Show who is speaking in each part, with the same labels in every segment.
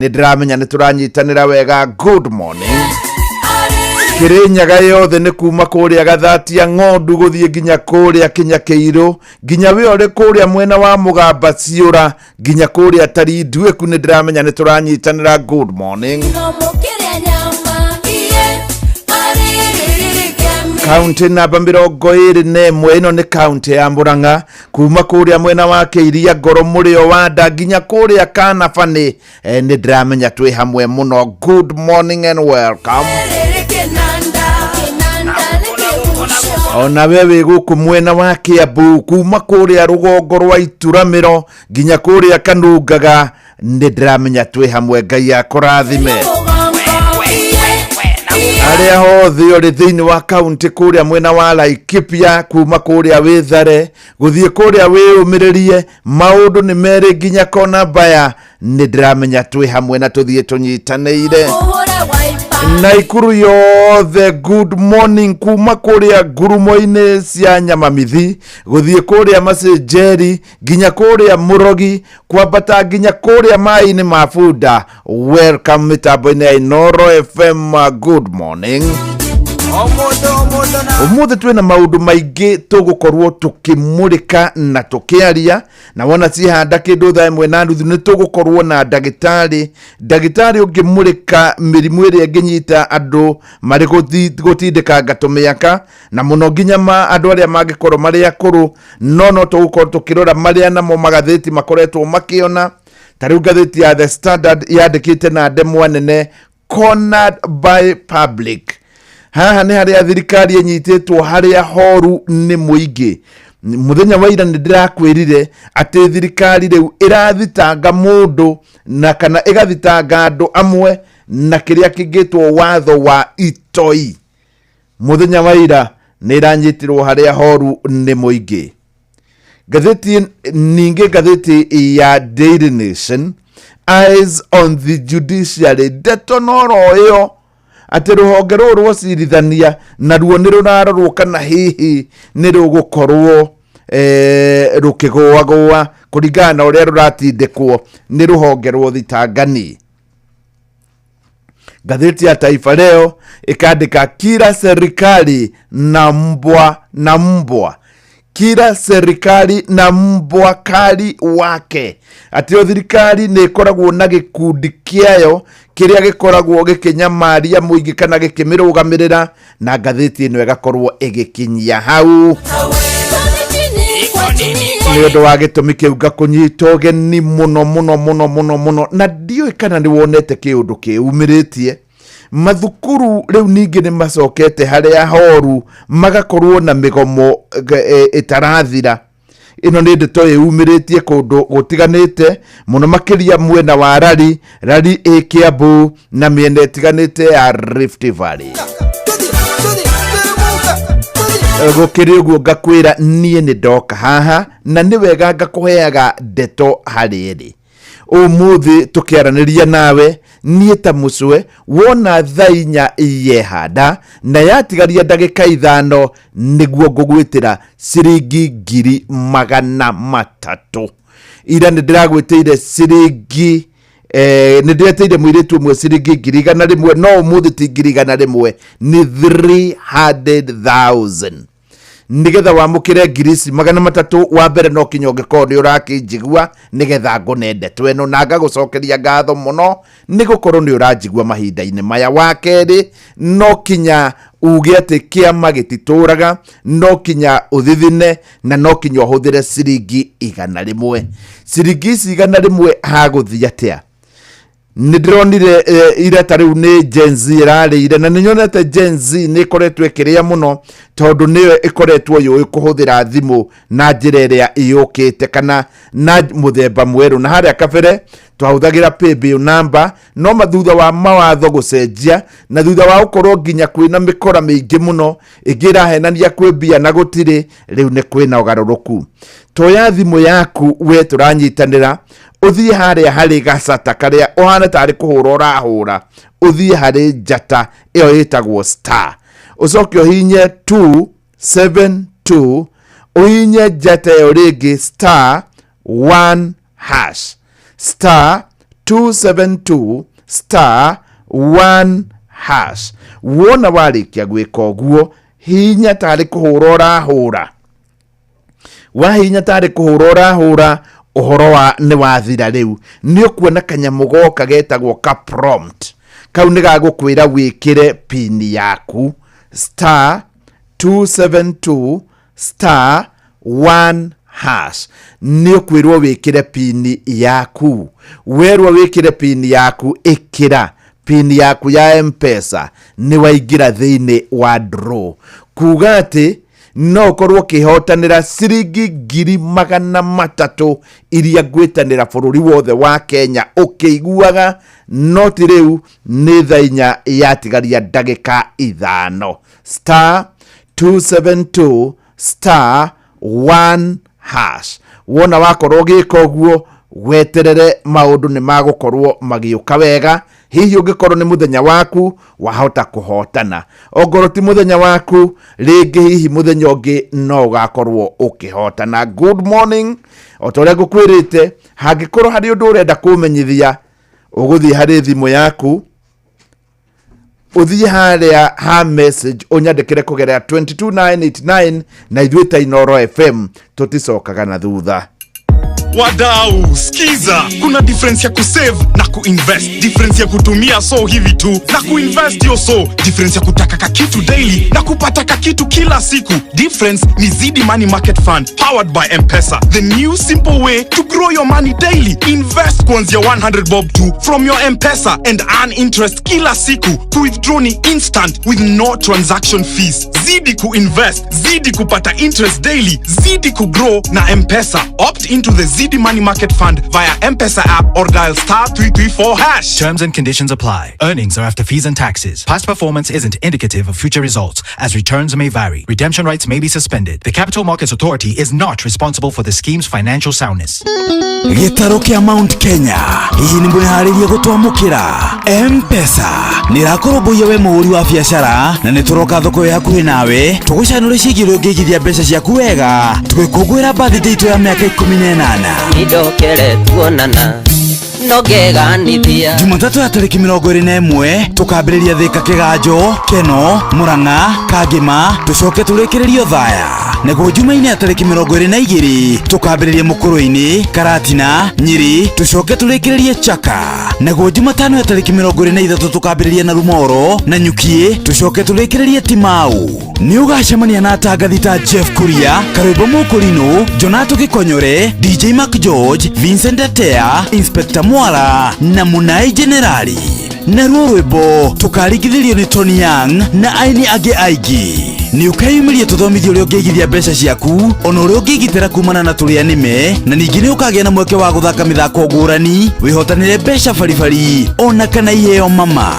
Speaker 1: Nĩ ndĩramenya nĩ tũranyitanĩra wega. Good morning. Kĩrĩnyaga yothe nĩ kuma kũrĩa Gathatia Ng'ondu gũthiĩ nginya kũrĩa Kinya Kĩirũ, nginya we ũrĩ kũrĩa mwena wa Mũgamba Ciũra, nginya kũrĩa Tarinduĩku, nĩ ndĩramenya nĩ tũranyitanĩra. Good morning. Kaunti namba 21, ĩno nĩ kaunti ya Murang'a, kuma kũrĩa mwena wa Kĩiria Ngoro, Mũrĩo wa Nda, nginya kũrĩa Kanabani, nĩ ndĩramenya twĩ hamwe mũno. Good morning and welcome. Ona we wĩ gũkũ mwena wa Kĩambu, kuma kũrĩa rũgongo rwa Ituramĩro nginya kũrĩa Kanungaga, nĩ ndĩramenya twĩ hamwe. Ngai akũrathime. Arĩa hothe ũrĩ thĩinĩ wa kaunti kũrĩa mwena wa Laikipia, kuma kũrĩa Wĩthare gũthiĩ kũrĩa wĩyũmĩrĩrie, maũndũ nĩ merĩ nginya kona mbaya, nĩ ndĩramenya twĩ hamwe na tũthiĩ tũnyitanĩire. Naikuru yothe, good morning, kuma kũrĩa ngurumo-inĩ cia Nyamamithi gũthiĩ kũrĩa Macenjeri, nginya kũrĩa Mũrogi, kwambata nginya kũrĩa maĩ-inĩ ma Bunda, welcome mĩtambo-inĩ ya Inoro FM. Good morning. Ũmũthĩ twĩna maũndũ maingĩ tũgũkorwo tũkĩmũrĩka na tũkĩaria, na wona cihanda kĩndũ 1:30 nĩ tũgũkorwo na ndagĩtarĩ ũngĩmũrĩka mĩrimũ ĩrĩa ĩngĩnyita andũ marĩ gũtindĩkanga tũmĩaka, na mũno nginya ma andũ arĩa mangĩkorwo marĩ akũrũ. No tũgũkorwo tũkĩrora marĩa namo magathĩti makoretwo makĩona. Ta rĩu ngathĩti ya The Standard yandĩkĩte na ndemwa nene, "Cornered by public". Haha nĩ harĩa thirikari ĩnyitĩtwo harĩa horu nĩ mũingĩ. Mũthenya wa ira nĩ ndĩrakwĩrire atĩ thirikari rĩu ĩrathitanga mũndũ na kana ĩgathitanga andũ amwe na kĩrĩa kĩngĩtwo watho wa itoi. Mũthenya wa ira nĩ ĩranyitirwo harĩa horu nĩ mũingĩ. Ngathĩti ningĩ, ngathĩti ya Daily Nation, "Eyes on the judiciary". Ndeto noro ĩyo atĩ rũhonge rũrũ rwa ũcirithania naruo nĩ rũrarorwo kana hihi nĩ rũgũkorwo rũkĩgũagũa kũringana na ũrĩa rũratindĩkwo nĩ rũhonge rwa ũthitangani. Ngathĩti ya Taifa Leo ĩkandĩka, "Kila serikali na mbwa na mbwa, kila serikali na mbwa kali wake", atĩ o thirikari nĩ ĩkoragwo na gĩkundi kĩayo kĩrĩa gĩkoragwo gĩkĩnyamaria mũingĩ kana gĩkĩmĩrũgamĩrĩra, na ngathĩti ĩno ĩgakorwo ĩgĩkinyia hau. Nĩ ũndũ wa gĩtũmi kĩu ngakũnyita ũgeni mũno mũno mũno mũno mũno, na ndiũĩ kana nĩ wonete kĩũndũ kĩumĩrĩtie. Mathukuru rĩu ningĩ nĩ macokete harĩa horu, magakorwo na mĩgomo ĩtarathira. Ĩno nĩ ndeto ĩumĩrĩtie kũndũ gũtiganĩte mũno, makĩria mwena wa Rari Rari ĩ Kĩambu na mĩena ĩtiganĩte ya Rift Valley. Gũkĩrĩ ũguo, ngakwĩra niĩ nĩ ndoka haha na nĩ wega ngakũheaga ndeto harĩ ĩrĩ. Ũmũthĩ tũkĩaranĩria nawe niĩ ta mũcwe, wona 4:00 yehanda na yatigaria ndagĩka 5, nĩguo ngũgwĩtĩra ciringi 300,000. Ira nĩ ndĩragwĩtĩire ciringi, nĩ ndĩretĩire mũirĩtu ũmwe ciringi 100,000, no ũmũthĩ ti 100,000, nĩ 300,000. Nĩgetha wamũkĩre ngiri ici 300, wa mbere no kinya ũngĩkorwo nĩ ũrakĩnjigua, nĩgetha ngũne ndeto ĩno, na ngagũcokeria ngatho mũno nĩ gũkorwo nĩ ũranjigua mahinda-inĩ maya. Wa kerĩ, no kinya uge atĩ kĩama gĩtitũraga, no kinya ũthithine na no kinya ũhũthĩre ciringi 100. Ciringi ici 100 hagũthiĩ atĩa? Nĩ ndĩronire ira ta rĩu nĩ Gen Z ĩrarĩire, na nĩ nyonete Gen Z nĩ ĩkoretwo ĩkĩrĩa mũno tondũ nĩyo ĩkoretwo yũĩ kũhũthĩra thimũ na njĩra ĩrĩa ĩyũkĩte kana na mũthemba mwerũ. Na harĩa kabere twahũthagĩra paybill number, no thutha wa mawatho gũcenjia na thutha wa gũkorwo nginya kwĩna mĩkora mĩingĩ mũno ĩngĩ ĩrahenania kwĩ mbia na gũtirĩ, rĩu nĩ kwĩna ũgarũrũku. Toya thimũ yaku we tũranyitanĩra, ũthiĩ harĩa harĩ gacata karĩa ũhana tarĩ kũhũra ũrahũra, ũthiĩ harĩ njata ĩyo ĩtagwo star, ũcoke ũhinye 272, ũhinye njata ĩyo rĩngĩ star 1 hash, star. 272 star 1 hash. Wona warĩkia gwĩka ũguo, hihinya tarĩ kũhũra ũrahũra, wahihinya tarĩ kũhũra ũrahũra, ũhoro wa nĩ wathira. Rĩu nĩ ũkuona kanyamũ goka getagwo ka prompt. Kau nĩ gagũkwĩra wĩkĩre pin yaku, star 272 star 1 hash. Nĩ ũkwĩrwo wĩkĩre pin yaku. Werwo wĩkĩre pin yaku, ĩkĩra pin yaku ya Mpesa, nĩ waingĩra thĩinĩ wa draw, kuga atĩ no ũkorwo ũkĩhotanĩra ciringi 300,000 iria ngwĩtanĩra bũrũri wothe wa Kenya ũkĩiguaga. No ti rĩu, nĩ thaa 4 yatigaria ndagĩka 5. Star 272 star 1 hash. Wona wakorwo ũgĩka ũguo, weterere maũndũ nĩ magũkorwo magĩũka wega. Hihi ũngĩkorwo nĩ mũthenya waku, wahota kũhotana. Ongorwo ti mũthenya waku, rĩngĩ hihi mũthenya ũngĩ no ũgakorwo ũkĩhotana. Good morning. O ta ũrĩa ngũkwĩrĩte, hangĩkorwo harĩ ũndũ ũrenda kũmenyithia, ũgũthiĩ harĩ thimũ yaku, ũthiĩ harĩa ha message, ũnyandĩkĩre kũgerera 22989, na ithuĩ ta Inoro FM tũticokaga na thutha.
Speaker 2: Wadau, skiza, kuna difference ya kusave na kuinvest, difference ya kutumia so hivi tu na kuinvest yo so, difference ya kutaka kakitu daily na kupata kakitu kila siku. Difference ni Zidi Money Market Fund powered by Mpesa, the new simple way to grow your money daily. Invest kuanzia 100 bob tu from your Mpesa and earn interest kila siku. Kuwithdraw ni instant with no transaction fees. Zidi kuinvest, zidi kupata interest daily, zidi kugrow na Mpesa. Opt into the Zidi Money Market Fund via Mpesa app or dial star 334 hash.
Speaker 3: Terms and conditions apply. Earnings are after fees and taxes. Past performance isn't indicative of future results, as returns may vary. Redemption rights may be suspended. The Capital Markets Authority is not responsible for the scheme's financial soundness.
Speaker 4: Gĩtarũ kĩa Mount Kenya, hihi nĩ mwĩharĩrie gũtwamũkĩra? Mpesa nĩ ĩrakũrũmbũiya we mũhũri wa biacara, na nĩ tũroka thoko ĩ hakuhĩ nawe tũgũcanũre ciĩgiĩ ũrĩa ũngĩigithia mbeca ciaku wega, tũgĩkũngũĩra birthday itũ ya mĩaka 18.
Speaker 5: Nindokere tuonana no ngeganithia.
Speaker 4: Jumatatũ ya tarĩki 21 tũkambĩrĩria Thĩka, Kĩganjo, Keno, Mũrang'a, Kangĩma, tũcoke tũrĩkĩrĩrio Thaya. Naguo Jumaine ya tarĩki 22 tũkambĩrĩria Mũkũrũ-inĩ, Karatina, Nyĩrĩ, tũcoke tũrĩkĩrĩrie Chaka. Naguo Jumatano ya tarĩki 23 tũkambĩrĩria na Rumoro na Nyukiĩ, tũcoke tũrĩkĩrĩrie Timau. Nĩ ũgacemania na atangathi ta Jeff Kuria, Karwĩmbo, Mũkũrinũ, Jonato Gĩkonyore, DJ Mark George, Vincent Atea, Inspector Mwara na Mũnai Generali. Naruo rwĩmbo tũkaringithĩrio nĩ Tony Young na aini angĩ aingĩ. Nĩ ũkeyumĩria tũthomithio ũrĩa ũngĩigithia mbeca ciaku, ona ũrĩa ũngĩgitĩra kumana na tũrĩa nĩme, na ningĩ nĩ ũkagĩa na mweke wa gũthaka mĩthako ngũrani, wĩhotanĩre mbeca baribari ona kana iheo mama.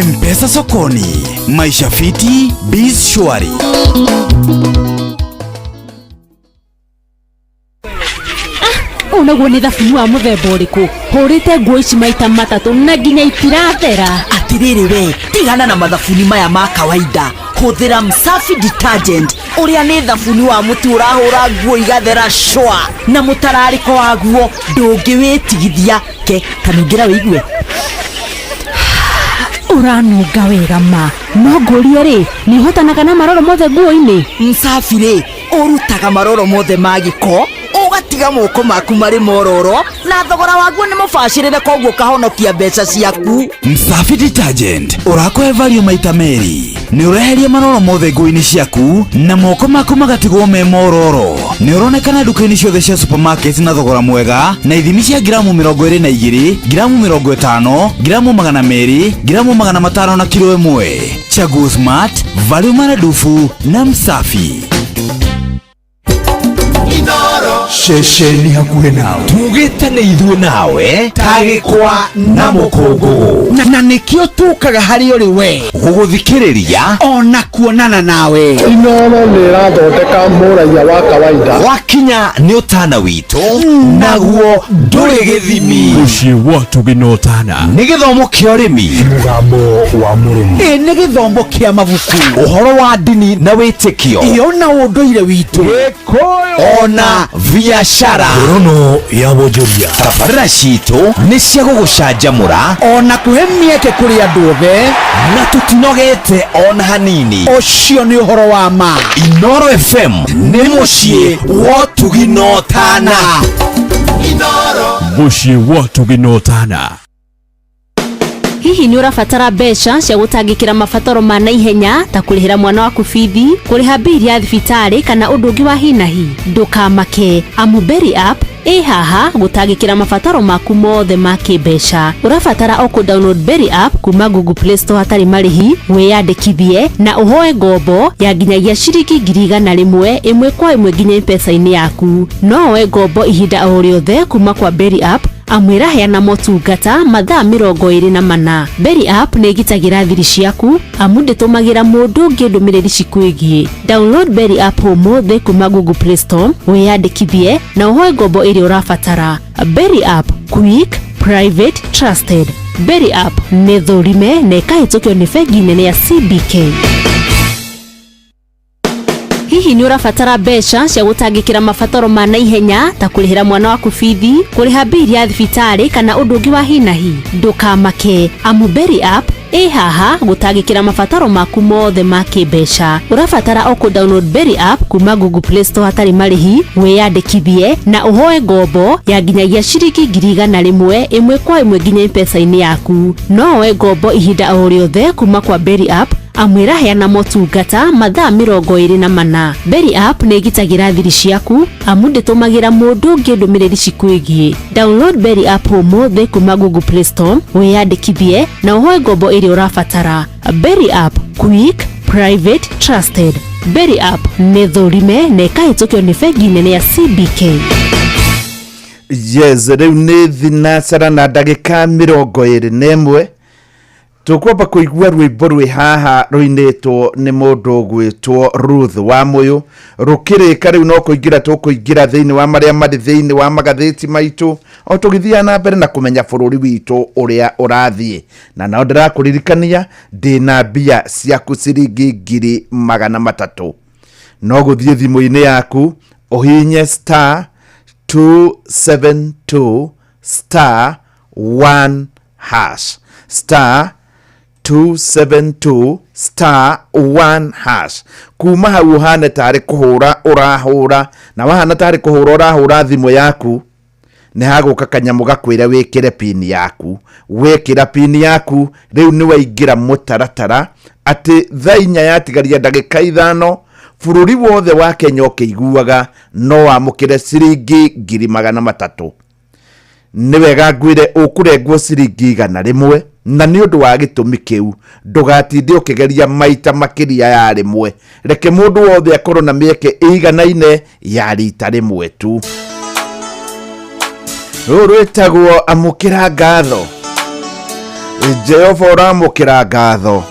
Speaker 4: Mpesa sokoni, maisha fiti, biz shwari.
Speaker 6: Ũũ naguo nĩ thabuni wa mũthemba ũrĩkũ hũrĩte nguo ici maita matatũ na nginya itirathera?
Speaker 7: Atirĩrĩ we, tigana na mathabuni maya ma kawaida, hũthĩra Msafi Detergent, ũrĩa nĩ thabuni wa mũtu ũrahũra nguo igathera shwa, na mũtararĩko waguo ndũngĩwĩtigithia. Ke kanungĩra wĩigue.
Speaker 6: Ũranunga wega ma. No ngũrie rĩ, nĩ ũhotanaga na maroro mothe nguo-inĩ?
Speaker 7: Msafi rĩ, ũrutaga maroro mothe ma gĩko, ũgatiga moko maku marĩ mororo, na thogora waguo nĩ mũbacĩrĩre, koguo ũkahonokia mbeca ciaku.
Speaker 4: Msafi Detergent ũrakũhe value maita merĩ. Nĩ ũreheria maroro mothe nguo-inĩ ciaku na moko maku magatigwo me mororo. Nĩ ũronekana nduka-inĩ ciothe cia supermarket na thogora mwega, na ithimi cia ngiramu 22, ngiramu 50, ngiramu 200, ngiramu 500 na kiro 1. Chaguo smart value maradufu na Msafi.
Speaker 8: Ceceni hakuhĩ nawe, tugĩte nĩ ithuĩ nawe ta gĩkwa na mũkũngũgũ.
Speaker 9: Na nĩkĩo tũkaga harĩ ũrĩ we
Speaker 8: gũgũthikĩrĩria
Speaker 9: ona kuonana nawe.
Speaker 10: Inoro nĩ ĩrathondeka mũraiya wa kawaida.
Speaker 8: Wakinya nĩ ũtana witũ, naguo ndũrĩ gĩthimi.
Speaker 11: Mũciĩ wa tũgĩnotana.
Speaker 8: Nĩ gĩthomo kĩa ũrĩmi.
Speaker 10: Mũgambo wa mũrĩmi.
Speaker 9: Ĩ nĩ gĩthomo kĩa mabuku.
Speaker 8: Ũhoro wa ndini na wĩtĩkio.
Speaker 9: Ĩ ona ũndũire witũ.
Speaker 8: Ona Biacara
Speaker 11: Ngorono ya wonjoria.
Speaker 8: Tabarĩra citũ nĩ cia gũgũcanjamũra
Speaker 9: ona kũhe mĩeke kũrĩ andũ othe,
Speaker 8: na tũtinogete ona hanini.
Speaker 9: Ũcio nĩ ũhoro wa ma.
Speaker 8: Inoro FM nĩ mũciĩ wa ũtugi na ũtana.
Speaker 11: Mũciĩ wa ũtugi na ũtana.
Speaker 6: Hihi nĩ ũrabatara mbeca cia gũtangĩkĩra mabataro ma naihenya ta kũrĩhĩra mwana waku bithi, kũrĩha mbili ya thibitarĩ kana ũndũ ũngĩ wa hi na hi? Ndũkamake, amu Berry App ĩ haha gũtangĩkĩra mabataro maku mothe ma kĩmbeca. Ũrabatara o kũ download Berry App kuma Google Play Store hatarĩ marĩhi, wĩyandĩkithie na ũhoe ngombo ya nginyagia ciringi 100,000 ĩmwe kwa ĩmwe nginya M-Pesa-inĩ yaku. No woe ngombo ihinda o rĩothe kuma kwa Berry App, amu ĩraheana motungata mathaa 24. Berry App nĩ ĩgitagĩra thiri ciaku amu ndĩtũmagĩra mũndũ ũngĩ ndũmĩrĩri cikwĩgiĩ. Download Berry App ũmũthĩ kuma Google Play Store, wĩyandĩkithie na ũhoe ngombo ĩrĩa ũrabatara. Berry App, quick, private, trusted. Berry App nĩ thũrime na ĩkahĩtũkio nĩ bengi nene ya CBK. Hihi nĩ ũrabatara mbeca cia gũtangĩkĩra mabataro ma naihenya ta kũrĩhĩra mwana waku bithi, kũrĩha mbili ya thibitarĩ kana ũndũ ũngĩ wa hi na hi? Ndũkamake, amu Berry App ĩ haha gũtangĩkĩra mabataro maku mothe ma kĩmbeca. Ũrabatara o kũ download Berry App kuma Google Play Store hatarĩ marĩhi, wĩyandĩkithie na ũhoe ngombo ya nginyagia ciringi 100,000 ĩmwe kwa ĩmwe nginya M-Pesa-inĩ yaku. No woe ngombo ihinda o rĩothe kuma kwa Berry App, amu ĩraheana motungata mathaa 24. Berry App nĩ ĩgitagĩra thiri ciaku amu ndĩtũmagĩra mũndũ ũngĩ ndũmĩrĩri cikwĩgiĩ. Download Berry App ũmũthĩ kuma Google Play Store, wĩyandĩkithie na ũhoe ngombo ĩrĩa ũrabatara. Berry App, quick, private, trusted. Berry App nĩ thũrime na ĩkahĩtũkio nĩ bengi nene ya CBK.
Speaker 1: Yes, rĩu nĩ thinacara na ndagĩka 21. Tũkwamba kũigua rwĩmbo rwĩ haha rũinĩtwo nĩ mũndũ ũgwĩtwo Ruth wa Mũyũ. Rũkĩrĩka rĩu no kũingĩra tũkũingĩra thĩinĩ wa marĩa marĩ thĩinĩ wa magathĩti maitũ, o tũgĩthiaga na mbere na kũmenya bũrũri witũ ũrĩa ũrathiĩ. Na nao ndĩrakũririkania ndĩna mbia ciaku ciringi 300,000. No gũthiĩ thimũ-inĩ yaku ũhihinye star 272 star 1 hash, star 272 star 1 hash. Kuma hau ũhane tarĩ kũhũra ũrahũra, na wahana tarĩ kũhũra ũrahũra thimũ yaku, nĩ hagũka kanyamũ gakwĩre wĩkĩre pin yaku. Wekĩra pin yaku rĩu nĩ waingĩra mũtaratara atĩ thaa 4 yatigaria ndagĩka 5 bũrũri wothe wa Kenya ũkĩiguaga no wamũkĩre ciringi 300,000. Nĩ wega ngwĩre ũkũrengwo ciringi 100, na nĩ ũndũ wa gĩtũmi kĩu ndũgatinde ũkĩgeria maita makĩria ya rĩmwe. Reke mũndũ wothe akorwo na mĩeke ĩiganaine ya rita rĩmwe tu. Rũrũ rwĩtagwo amũkĩra ngatho. Jehova ũramũkĩra ngatho.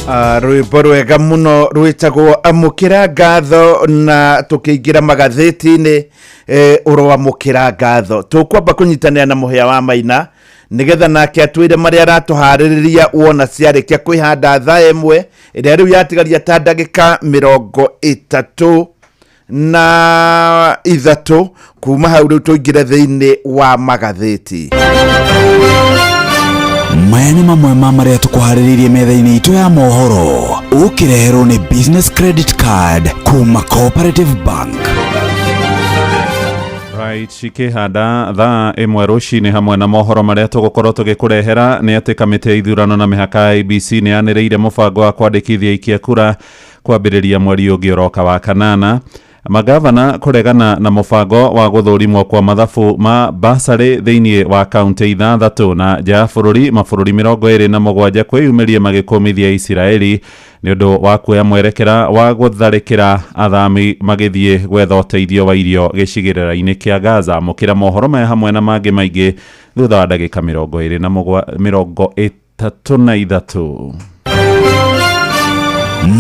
Speaker 1: Rwĩmbo rwega mũno rwĩtagwo Amũkĩra Ngatho, na tũkĩingĩra magathĩti-inĩ, ũroamũkĩra ngatho. Tũkwamba kũnyitanĩra na Mũhĩa wa Maina nĩgetha nake atwĩre marĩa aratũharĩrĩria wona ciarĩkia kwĩhanda thaa 1 ĩrĩa rĩu yatigaria ta ndagĩka 33. Kuma hau rĩu tũingĩre thĩinĩ wa magathĩti.
Speaker 4: Maya nĩ mamwe ma marĩa tũkũharĩrĩirie metha-inĩ itũ ya mohoro, ũkĩreherwo nĩ Business Credit Card kuma Cooperative Bank.
Speaker 12: Right, cikĩhanda thaa 1 rũcinĩ, hamwe na mohoro marĩa tũgũkorwo tũgĩkũrehera nĩ atĩ kamĩtĩ ya ithurano na mĩhaka ya IEBC nĩ yanĩrĩire mũbango wa kwandĩkithia aikia kura kwambĩrĩria mweri ũngĩ ũroka wa kanana. Magavana kũregana na mũbango wa gũthũrimwo kwa mathabu ma basarĩ thĩinĩ wa kaunti 6, na nja ya bũrũri mabũrũri 27 kwĩyumĩria magĩkũmithia Isiraeli nĩ ũndũ wa kuoya mwerekera wa gũtharĩkĩra athami magĩthiĩ gwetha ũteithio wa irio gĩcigĩrĩra-inĩ kĩa Gaza. Mũkĩra mohoro maya hamwe na mangĩ maingĩ thutha wa ndagĩka 23.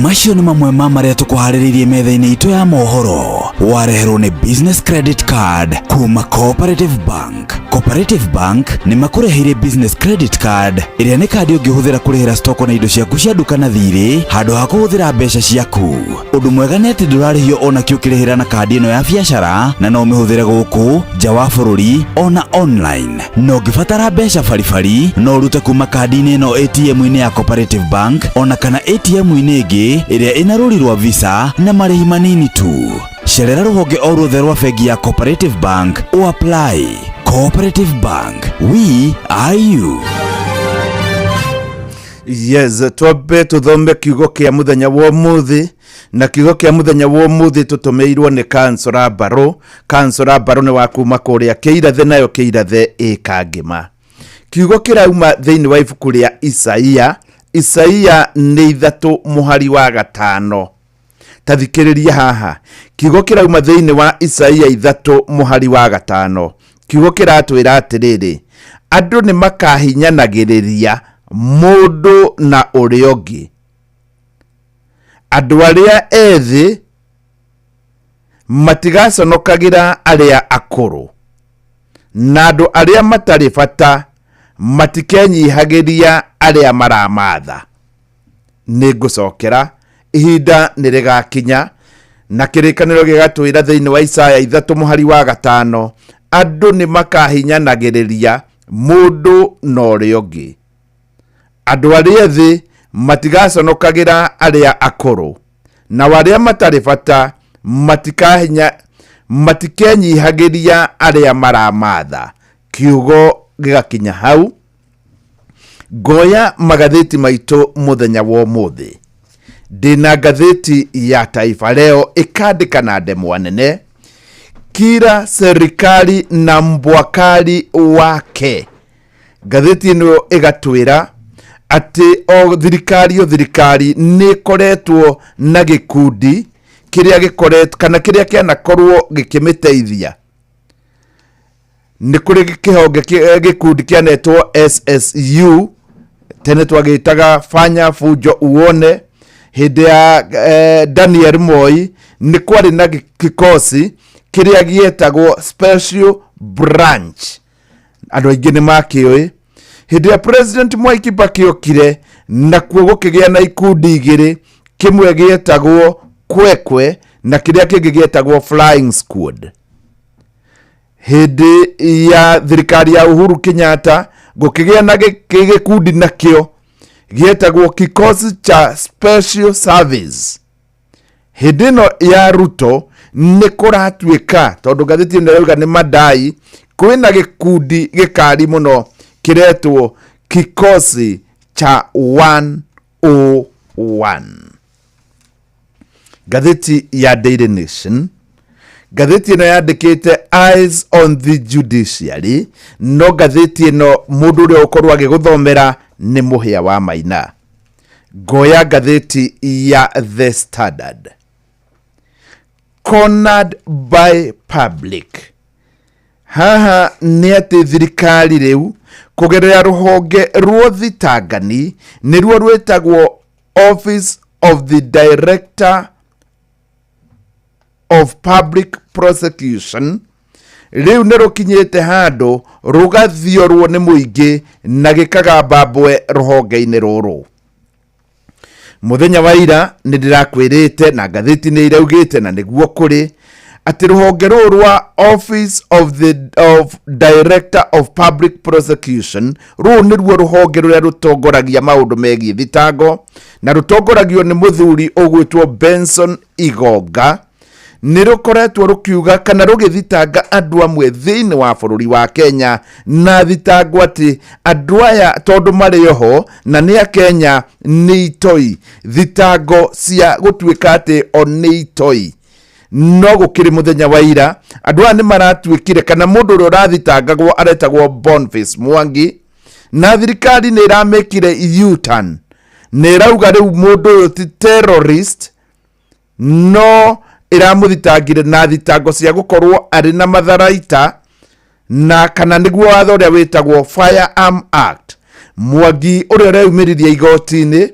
Speaker 4: Macio nĩ mamwe ma marĩa tũkũharĩrĩirie metha-inĩ itũ ya mohoro, wareherwo nĩ Business Credit Card kuma Cooperative Bank. Cooperative Bank nĩ makũreheire Business Credit Card, ĩrĩa nĩ kandi ũngĩhũthĩra kũrĩhĩra stoko na indo ciaku cia nduka na thirĩ handũ ha kũhũthĩra mbeca ciaku. Ũndũ mwega nĩ atĩ ndũrarĩhio ona kĩ ũkĩrĩhĩra na kandi ĩno ya biacara, na no ũmĩhũthĩre gũkũ nja wa bũrũri ona online. Na ũngĩbatara mbeca baribari, no ũrute kuma kandi-inĩ ĩno ATM-inĩ ya Cooperative Bank ona kana ATM-inĩ ĩngĩ ĩrĩa ĩna rũri rwa Visa na marĩhi manini tu. Cerera rũhonge o ruothe rwa bengi ya Cooperative Bank o apply. Cooperative Bank, we are you.
Speaker 1: Yes, twambe tũthome kiugo kĩa mũthenya wa ũmũthĩ, na kiugo kĩa mũthenya wa ũmũthĩ tũtũmĩirwo nĩ Kansora Mbaro. Kansora Mbaro nĩ wa kuma kũrĩa Kĩirathe, nayo Kĩirathe ĩ Kangĩma. Kiugo kĩrauma thĩinĩ wa ibuku rĩa Isaia. Isaia nĩ 3 mũhari wa 5. Ta thikĩrĩria haha, kiugo kĩrauma thĩinĩ wa Isaia 3 mũhari wa 5. Kiugo kĩratwĩra atĩrĩrĩ, andũ nĩ makahinyanagĩrĩria mũndũ na ũrĩa ũngĩ, andũ arĩa ethĩ matigaconokagĩra arĩa akũrũ, na andũ arĩa matarĩ bata matikenyihagĩria arĩa maramatha. Nĩ ngũcokera, ihinda nĩ rĩgakinya, na kĩrĩkanĩro gĩgatwĩra thĩinĩ wa Isaya 3 mũhari wa 5, andũ nĩ makahinyanagĩrĩria mũndũ na ũrĩa ũngĩ, andũ arĩa ethĩ matigaconokagĩra arĩa akũrũ, na arĩa matarĩ bata matikenyihagĩria arĩa maramatha. Kiugo gĩgakinya hau. Ngoya magathĩti maitũ mũthenya wa ũmũthĩ. Ndĩna ngathĩti ya Taifa Leo ĩkandĩka na ndemwa nene, kila serikali na mbwakali wake. Ngathĩti ĩno ĩgatwĩra atĩ o thirikari o thirikari nĩ ĩkoretwo na gĩkundi kĩrĩa gĩkoretwo kana kĩrĩa kĩanakorwo gĩkĩmĩteithia. Nĩ kũrĩ kĩhonge gĩkundi kĩanetwo SSU, tene twagĩtaga Fanya Fujo Uone. Hĩndĩ ya Daniel Moi nĩ kwarĩ na kikosi kĩrĩa gĩetagwo Special Branch, andũ aingĩ nĩ makĩũĩ. Hĩndĩ ya President Mwai Kibaki okire, nakuo gũkĩgĩa na ikundi igĩrĩ, kĩmwe gĩetagwo Kwekwe na kĩrĩa kĩngĩ gĩetagwo Flying Squad. Hĩndĩ ya thirikari ya Uhuru Kenyatta gũkĩgĩa na gĩkundi nakĩo gĩetagwo Kikosi cha Special Service. Hĩndĩ ĩno ya Ruto nĩ kũratuĩka, tondũ ngathĩti ĩno ĩrauga nĩ madai, kwĩna gĩkundi gĩkari mũno kĩretwo Kikosi cha 101. Ngathĩti ya Daily Nation, ngathĩti ĩno yandĩkĩte Eyes on the Judiciary, no ngathĩti ĩno mũndũ ũrĩa ũkorwo agĩgũthomera nĩ Mũhĩa wa Maina. Ngoya ngathĩti ya The Standard, cornered by public. Haha nĩ atĩ thirikari rĩu kũgerera rũhonge rwa thitangani nĩruo rwĩtagwo Office of the Director of Public Prosecution rĩu nĩ rũkinyĩte handũ rũgathiorwo nĩ mũingĩ na gĩkagamba mbwe rũhonge-inĩ rũrũ. Mũthenya wa ira nĩ ndĩrakwĩrĩte na ngathĩti nĩ iraugĩte na nĩguo kũrĩ atĩ rũhonge rũrũ rwa Office of the of Director of Public Prosecution rũrũ nĩruo rũhonge rũrĩa rũtongoragia maũndũ megiĩ thitango na rũtongoragio nĩ mũthuri ũgwĩtwo Benson Igonga. Nĩ rũkoretwo rũkiuga kana rũgĩthitanga andũ amwe thĩinĩ wa bũrũri wa Kenya na thitango atĩ andũ aya tondũ marĩ oho na nĩ a Kenya nĩ itoi, thitango cia gũtuĩka atĩ o nĩ itoi. No gũkĩrĩ mũthenya wa ira andũ aya nĩ maratuĩkire kana mũndũ ũrĩa ũrathitangagwo aretagwo Boniface Mwangi na thirikari nĩ ĩramĩkire U-turn na ĩrauga rĩu mũndũ ũyũ ti terrorist no ĩramũthitangire na thitango cia gũkorwo arĩ na matharaita na kana nĩguo watho ũrĩa wĩtagwo Firearm Act. Mwangi ũrĩa ũreyumĩririe igoti-inĩ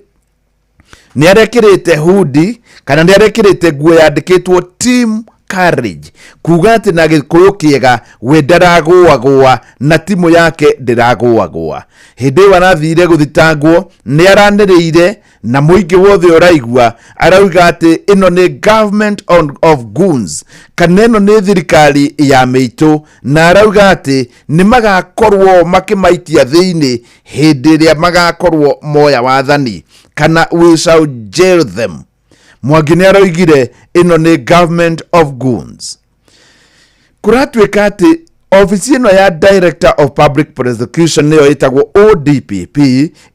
Speaker 1: nĩ arekĩrĩte hundi kana nĩ arekĩrĩte nguo yandĩkĩtwo Team Courage, kuga atĩ na gĩkũyũ kĩega we ndaragũagũa na timu yake ndĩragũagũa. Hĩndĩ ĩyo arathire gũthitangwo nĩ aranĩrĩire na mũingĩ wothe ũraigua arauga atĩ ĩno nĩ government of goons kana ĩno nĩ thirikari ya mĩitũ, na arauga atĩ nĩ magakorwo makĩmaikia thĩinĩ hĩndĩ ĩrĩa magakorwo moya wathani kana we shall jail them. Mwangi nĩ aroigire ĩno nĩ government of goons. Kũratuĩka atĩ obici ĩno ya Director of Public Prosecution nĩyo ĩtagwo ODPP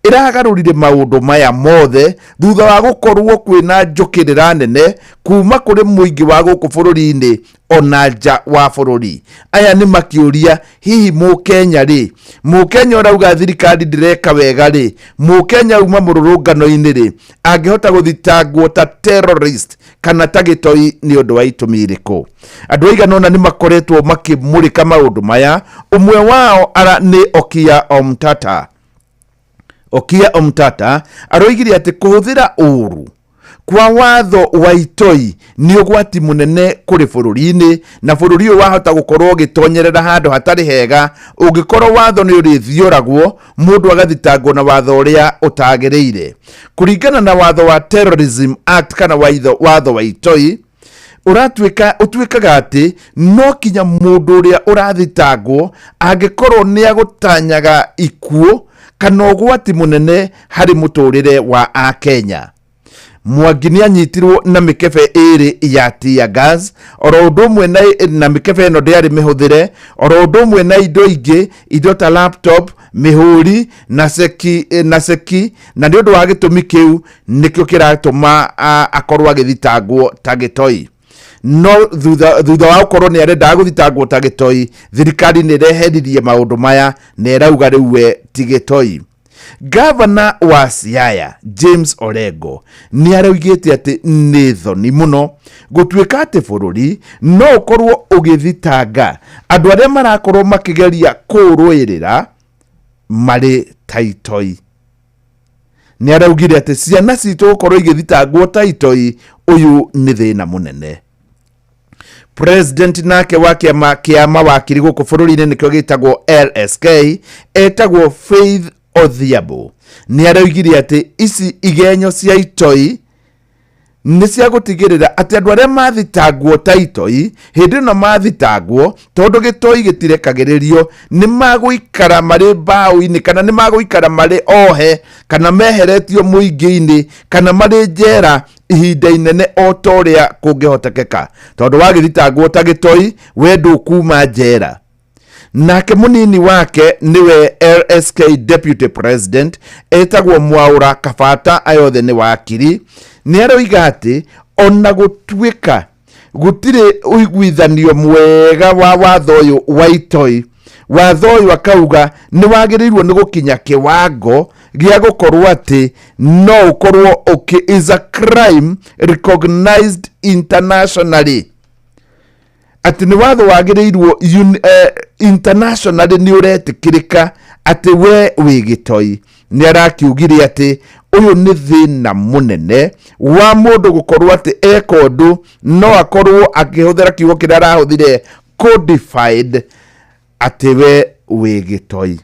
Speaker 1: ĩragarũrire maũndũ maya mothe thutha wa gũkorwo kwĩna njũkĩrĩra nene kuma kũrĩ mũingĩ wa gũkũ bũrũri-inĩ ona nja wa bũrũri. Aya nĩ makĩũria hihi mũkenya rĩ, mũkenya ũrauga thirikari ndĩreka wega rĩ, mũkenya uma mũrũrũngano-inĩ rĩ, angĩhota gũthitangwo ta terrorist kana ta gĩtoi nĩ ũndũ wa itũmi irĩkũ? Andũ aigana ũna nĩ makoretwo makĩmũrĩka maũndũ maya. Ũmwe wao ara nĩ Okiya Omtata. Okiya Omtata aroigire atĩ kũhũthĩra ũũru kwa watho wa itoi nĩ ũgwati mũnene kũrĩ bũrũri-inĩ, na bũrũri ũyũ wahota gũkorwo ũgĩtonyerera handũ hatarĩ hega ũngĩkorwo watho nĩ ũrĩthioragwo mũndũ agathitangwo na watho ũrĩa ũtagĩrĩire. Kũringana na watho wa Terrorism Act kana watho wa itoi ũtuĩkaga atĩ no kinya mũndũ ũrĩa ũrathitangwo angĩkorwo nĩ agũtanyaga ikuũ kana ũgwati mũnene harĩ mũtũrĩre wa Akenya. Mwangi nĩ anyitirwo na mĩkebe ĩrĩ ya tear gas oro ũndũ ũmwe na mĩkebe ĩno ndĩarĩ mĩhũthĩre oro ũndũ ũmwe na indo ingĩ, indo ta laptop, mĩhũri na ceki, na ceki, na nĩ ũndũ wa gĩtũmi kĩu nĩkĩo kĩratũma akorwo agĩthitangwo ta gĩtoi. No thutha wa gũkorwo nĩ arendaga gũthitangwo ta gĩtoi, thirikari nĩ ĩreheririe maũndũ maya na ĩrauga rĩu we ti gĩtoi. Gavana wa Siaya James Orengo nĩ araugĩte atĩ nĩ thoni mũno gũtuĩka atĩ bũrũri no ũkorwo ũgĩthitanga andũ arĩa marakorwo makĩgeria kũũrũĩrĩra marĩ ta itoi. Nĩ araugire atĩ ciana citũ gũkorwo igĩthitangwo ta itoi ũyũ nĩ thĩna mũnene. President nake wa kĩama kĩa mawakiri gũkũ bũrũri-inĩ nĩkĩo gĩtagwo LSK etagwo Faith Odhiambo nĩ araugire atĩ ici igenyo cia itoi nĩ cia gũtigĩrĩra atĩ andũ arĩa mathitangwo ta itoi hĩndĩ ĩno mathitangwo tondũ gĩtoi gĩtirekagĩrĩrio nĩ magũikara marĩ mbaũ-inĩ kana nĩ magũikara marĩ ohe kana meheretio mũingĩ-inĩ kana marĩ njera ihinda inene o ta ũrĩa kũngĩhotekeka, tondũ wagĩthitangwo ta gĩtoi we ndũkuma njera. Nake mũnini wake nĩwe LSK Deputy President etagwo Mwaura Kabata, aya othe nĩ wakiri, nĩ aroiga atĩ ona gũtuĩka gũtirĩ ũiguithanio mwega wa watho ũyũ wa itoi, watho ũyũ akauga nĩ wagĩrĩirwo nĩ gũkinya kĩwango gĩa gũkorwo atĩ no ũkorwo is a crime recognized internationally. Atĩ nĩ watho wagĩrĩirwo internationally nĩ ũretĩkĩrĩka atĩ we wĩ gĩtoi. Nĩ arakiugire atĩ ũyũ nĩ thĩna mũnene wa mũndũ gũkorwo atĩ eka ũndũ no akorwo akĩhũthĩra kiugo kĩrĩa arahũthire, codified, atĩ we wĩ gĩtoi.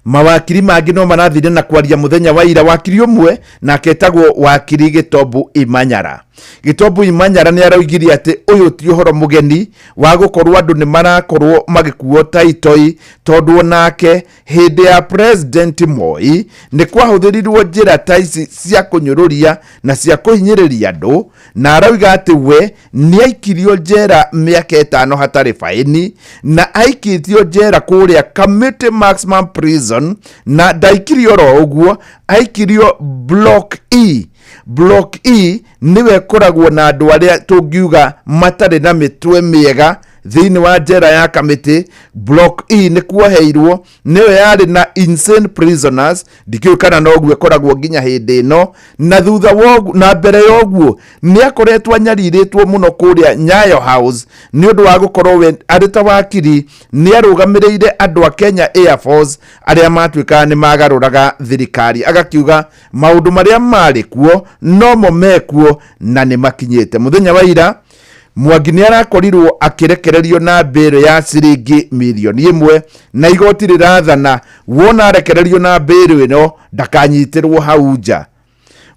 Speaker 1: Mawakiri mangĩ no marathire na kwaria mũthenya wa ira. Wakiri ũmwe nake etagwo wakiri Gĩtombu Imanyara. Gĩtombu Imanyara nĩ aroigire atĩ ũyũ ti ũhoro mũgeni wa gũkorwo andũ nĩ marakorwo magĩkuo ta itoi, tondũ onake hĩndĩ ya President Moi nĩ kwahũthĩrirwo njĩra ta ici cia kũnyũrũria na cia kũhinyĩrĩria andũ. Na arauga atĩ we nĩ aikirio njera mĩaka 5 hatarĩ baĩni, na aikĩtio njera kũrĩa Kamiti Maximum Prison, na ndaikirio oro ũguo, aikirio Block E. Block E nĩwe ĩkoragwo na andũ arĩa tũngiuga matarĩ na mĩtwe mĩega thĩinĩ wa njera ya Kamĩtĩ. Block E nĩ kuoheirwo, nĩyo yarĩ na insane prisoners. Ndikĩũĩ kana noguo ĩkoragwo nginya hĩndĩ ĩno. Na thutha wa ũguo, na mbere ya ũguo, nĩ akoretwo anyarirĩtwo mũno kũrĩa Nyayo House nĩ ũndũ wa gũkorwo we arĩ ta wakiri nĩ arũgamĩrĩire andũ a Kenya Air Force arĩa matuĩkaga nĩ magarũraga thirikari. Agakiuga maũndũ marĩa marĩ kuo nomo mekuo na nĩ makinyĩte. Mũthenya wa ira Mwangi nĩ arakorirwo akĩrekererio na mbĩrũ ya ciringi mirioni 1, na igoti rĩrathana wona arekererio na mbĩrũ ĩno ndakanyitĩrwo hau nja.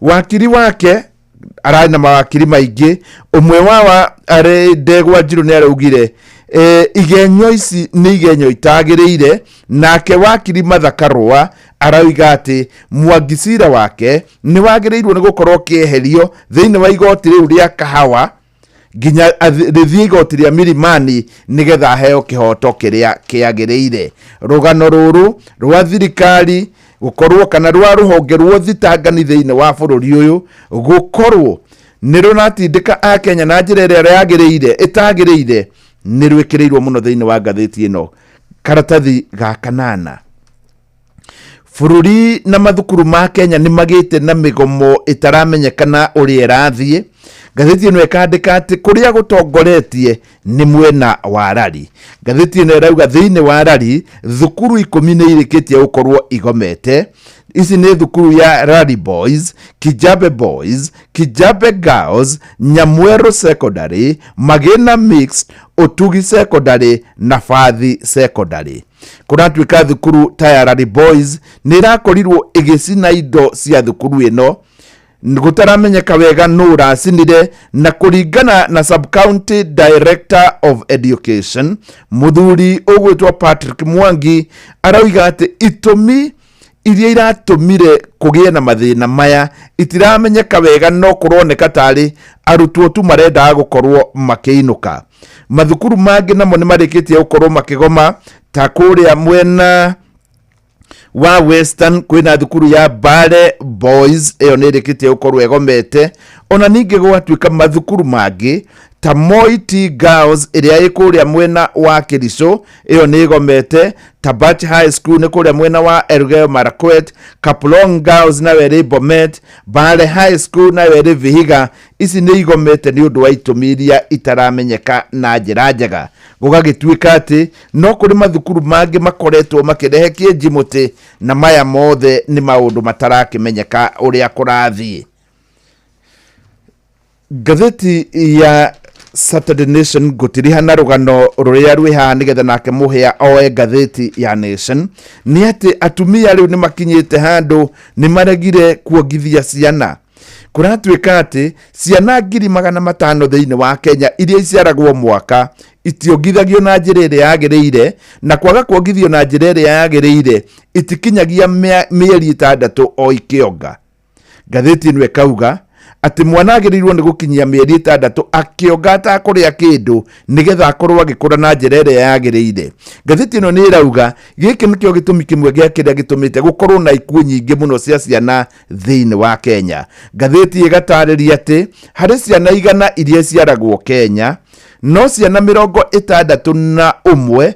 Speaker 1: Wakiri wake, ararĩ na mawakiri maingĩ, ũmwe wawa arĩ Ndegwa Njirũ, nĩ araugire igenyo ici nĩ igenyo itagĩrĩire. Nake wakiri Martha Karũa arauga atĩ Mwangi cira wake nĩ wagĩrĩirwo nĩ gũkorwo ũkĩeherio thĩinĩ wa igoti rĩu rĩa Kahawa nginya rĩthiĩ igoti rĩa Milimani nĩgetha aheo kĩhoto kĩrĩa kĩagĩrĩire. Rũgano rũrũ rwa thirikari gũkorwo kana rwa rũhonge rwa ũthitangani thĩinĩ wa bũrũri ũyũ gũkorwo nĩ rũratindĩka akenya na njĩra ĩrĩa yagĩrĩire ĩtagĩrĩire nĩ rwĩkĩrĩirwo mũno thĩinĩ wa ngathĩti ĩno, karatathi ga kanana. Bũrũri na mathukuru ma Kenya nĩ magĩte na mĩgomo ĩtaramenyekana ũrĩa ĩrathiĩ. Ngathĩti ĩno ĩkandĩka atĩ kũrĩa gũtongoretie nĩ mwena wa Rari. Ngathĩti ĩno ĩrauga thĩinĩ wa Rari thukuru 10 nĩ irĩkĩtie gũkorwo igomete. Ici nĩ thukuru ya Rari Boys, Kijabe Boys, Kijabe Girls, Nyamweru Secondary, Magina Mixed, Utugi Secondary na Fathi Secondary. Kũratuĩka thukuru ta ya Rari Boys nĩ ĩrakorirwo ĩgĩcina indo cia thukuru ĩno, gũtaramenyeka wega nũ ũracinire. Na kũringana na Sub County Director of Education, mũthuri ũgwĩtwo Patrick Mwangi, arauga atĩ itũmi iria iratũmire kũgĩe na mathĩna maya itiramenyeka wega, no kũroneka tarĩ arutwo tu marendaga gũkorwo makĩinũka. Mathukuru mangĩ namo nĩ marĩkĩtie gũkorwo makĩgoma, ta kũrĩa mwena wa Western kwĩna thukuru ya Mbale Boys, ĩyo nĩ ĩrĩkĩtie gũkorwo ĩgomete. Ona ningĩ gwatuĩka mathukuru mangĩ ta Moi T Girls ĩrĩa ĩ kũrĩa mwena wa Kericho, ĩyo nĩ ĩgomete. Tabach High School nĩ kũrĩa mwena wa Elgeyo Marakwet, Kaplong Girls nayo ĩrĩ Bomet, Mbale High School nayo ĩrĩ Vihiga. Ici nĩ igomete nĩ ũndũ wa itũmi iria itaramenyeka na njĩra njega. Gũgagĩtuĩka atĩ no kũrĩ mathukuru mangĩ makoretwo makĩrehe kĩenji mũtĩ, na maya mothe nĩ maũndũ matarakĩmenyeka ũrĩa kũrathiĩ. Ngathĩti ya Saturday Nation, ngũtiriha na rũgano rũrĩa rwĩ haha nĩgetha nake mũhĩa oe ngathĩti ya Nation, nĩ atĩ atumia rĩu nĩ makinyĩte handũ nĩ maregire kuongithia ciana. Kũratuĩka atĩ ciana 500,000 thĩinĩ wa Kenya iria iciaragwo mwaka itiongithagio na njĩra ĩrĩa yagĩrĩire, na kwaga kuongithio na njĩra ĩrĩa yagĩrĩire itikinyagia mĩeri 6 o ikĩonga. Ngathĩti ĩno ĩkauga atĩ mwana agĩrĩirwo nĩ gũkinyia mĩeri 6 akĩonga atakũrĩa kĩndũ nĩgetha akorwo agĩkũra na njĩra ĩrĩa yagĩrĩire. Ngathĩti ĩno nĩ ĩrauga gĩkĩ nĩkĩo gĩtũmi kĩmwe gĩa kĩrĩa gĩtũmĩte gũkorwo na ikuũ nyingĩ mũno cia ciana thĩinĩ wa Kenya. Ngathĩti ĩgatarĩria atĩ harĩ ciana 100 iria ciaragwo Kenya, no ciana 61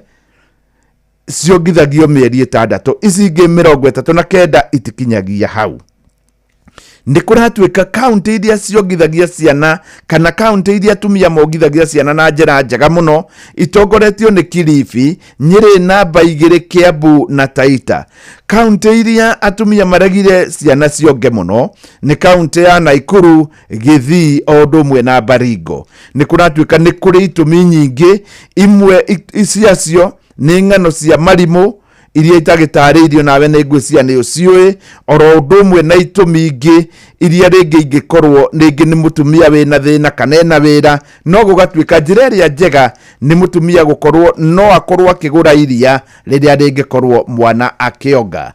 Speaker 1: ciongithagio mĩeri 6, ici ingĩ 39 itikinyagia hau. Nĩ kũratuĩka kaunti iria ciongithagia ciana kana kaunti iria atumia mongithagia ciana na njĩra njega mũno itongoretio nĩ Kilifi, Nyĩrĩ namba 2, Kiambu na Taita. Kaunti iria atumia maregire ciana cionge mũno nĩ kaunti ya Naikuru, Gĩthii o ũndũ ũmwe na Baringo. Nĩ kũratuĩka nĩ kũrĩ itũmi nyingĩ, imwe ciacio nĩ ng'ano cia marimũ iria itagĩtarĩirio nawe nĩ ngwĩciria nĩ ũciũĩ, oro ũndũ ũmwe na itũmi ingĩ iria rĩngĩ ingĩkorwo rĩngĩ nĩ mũtumia wĩna thĩna kana ena wĩra, no gũgatuĩka njĩra ĩrĩa njega nĩ mũtumia gũkorwo no akorwo akĩgũra iria rĩrĩa rĩngĩkorwo mwana akĩonga.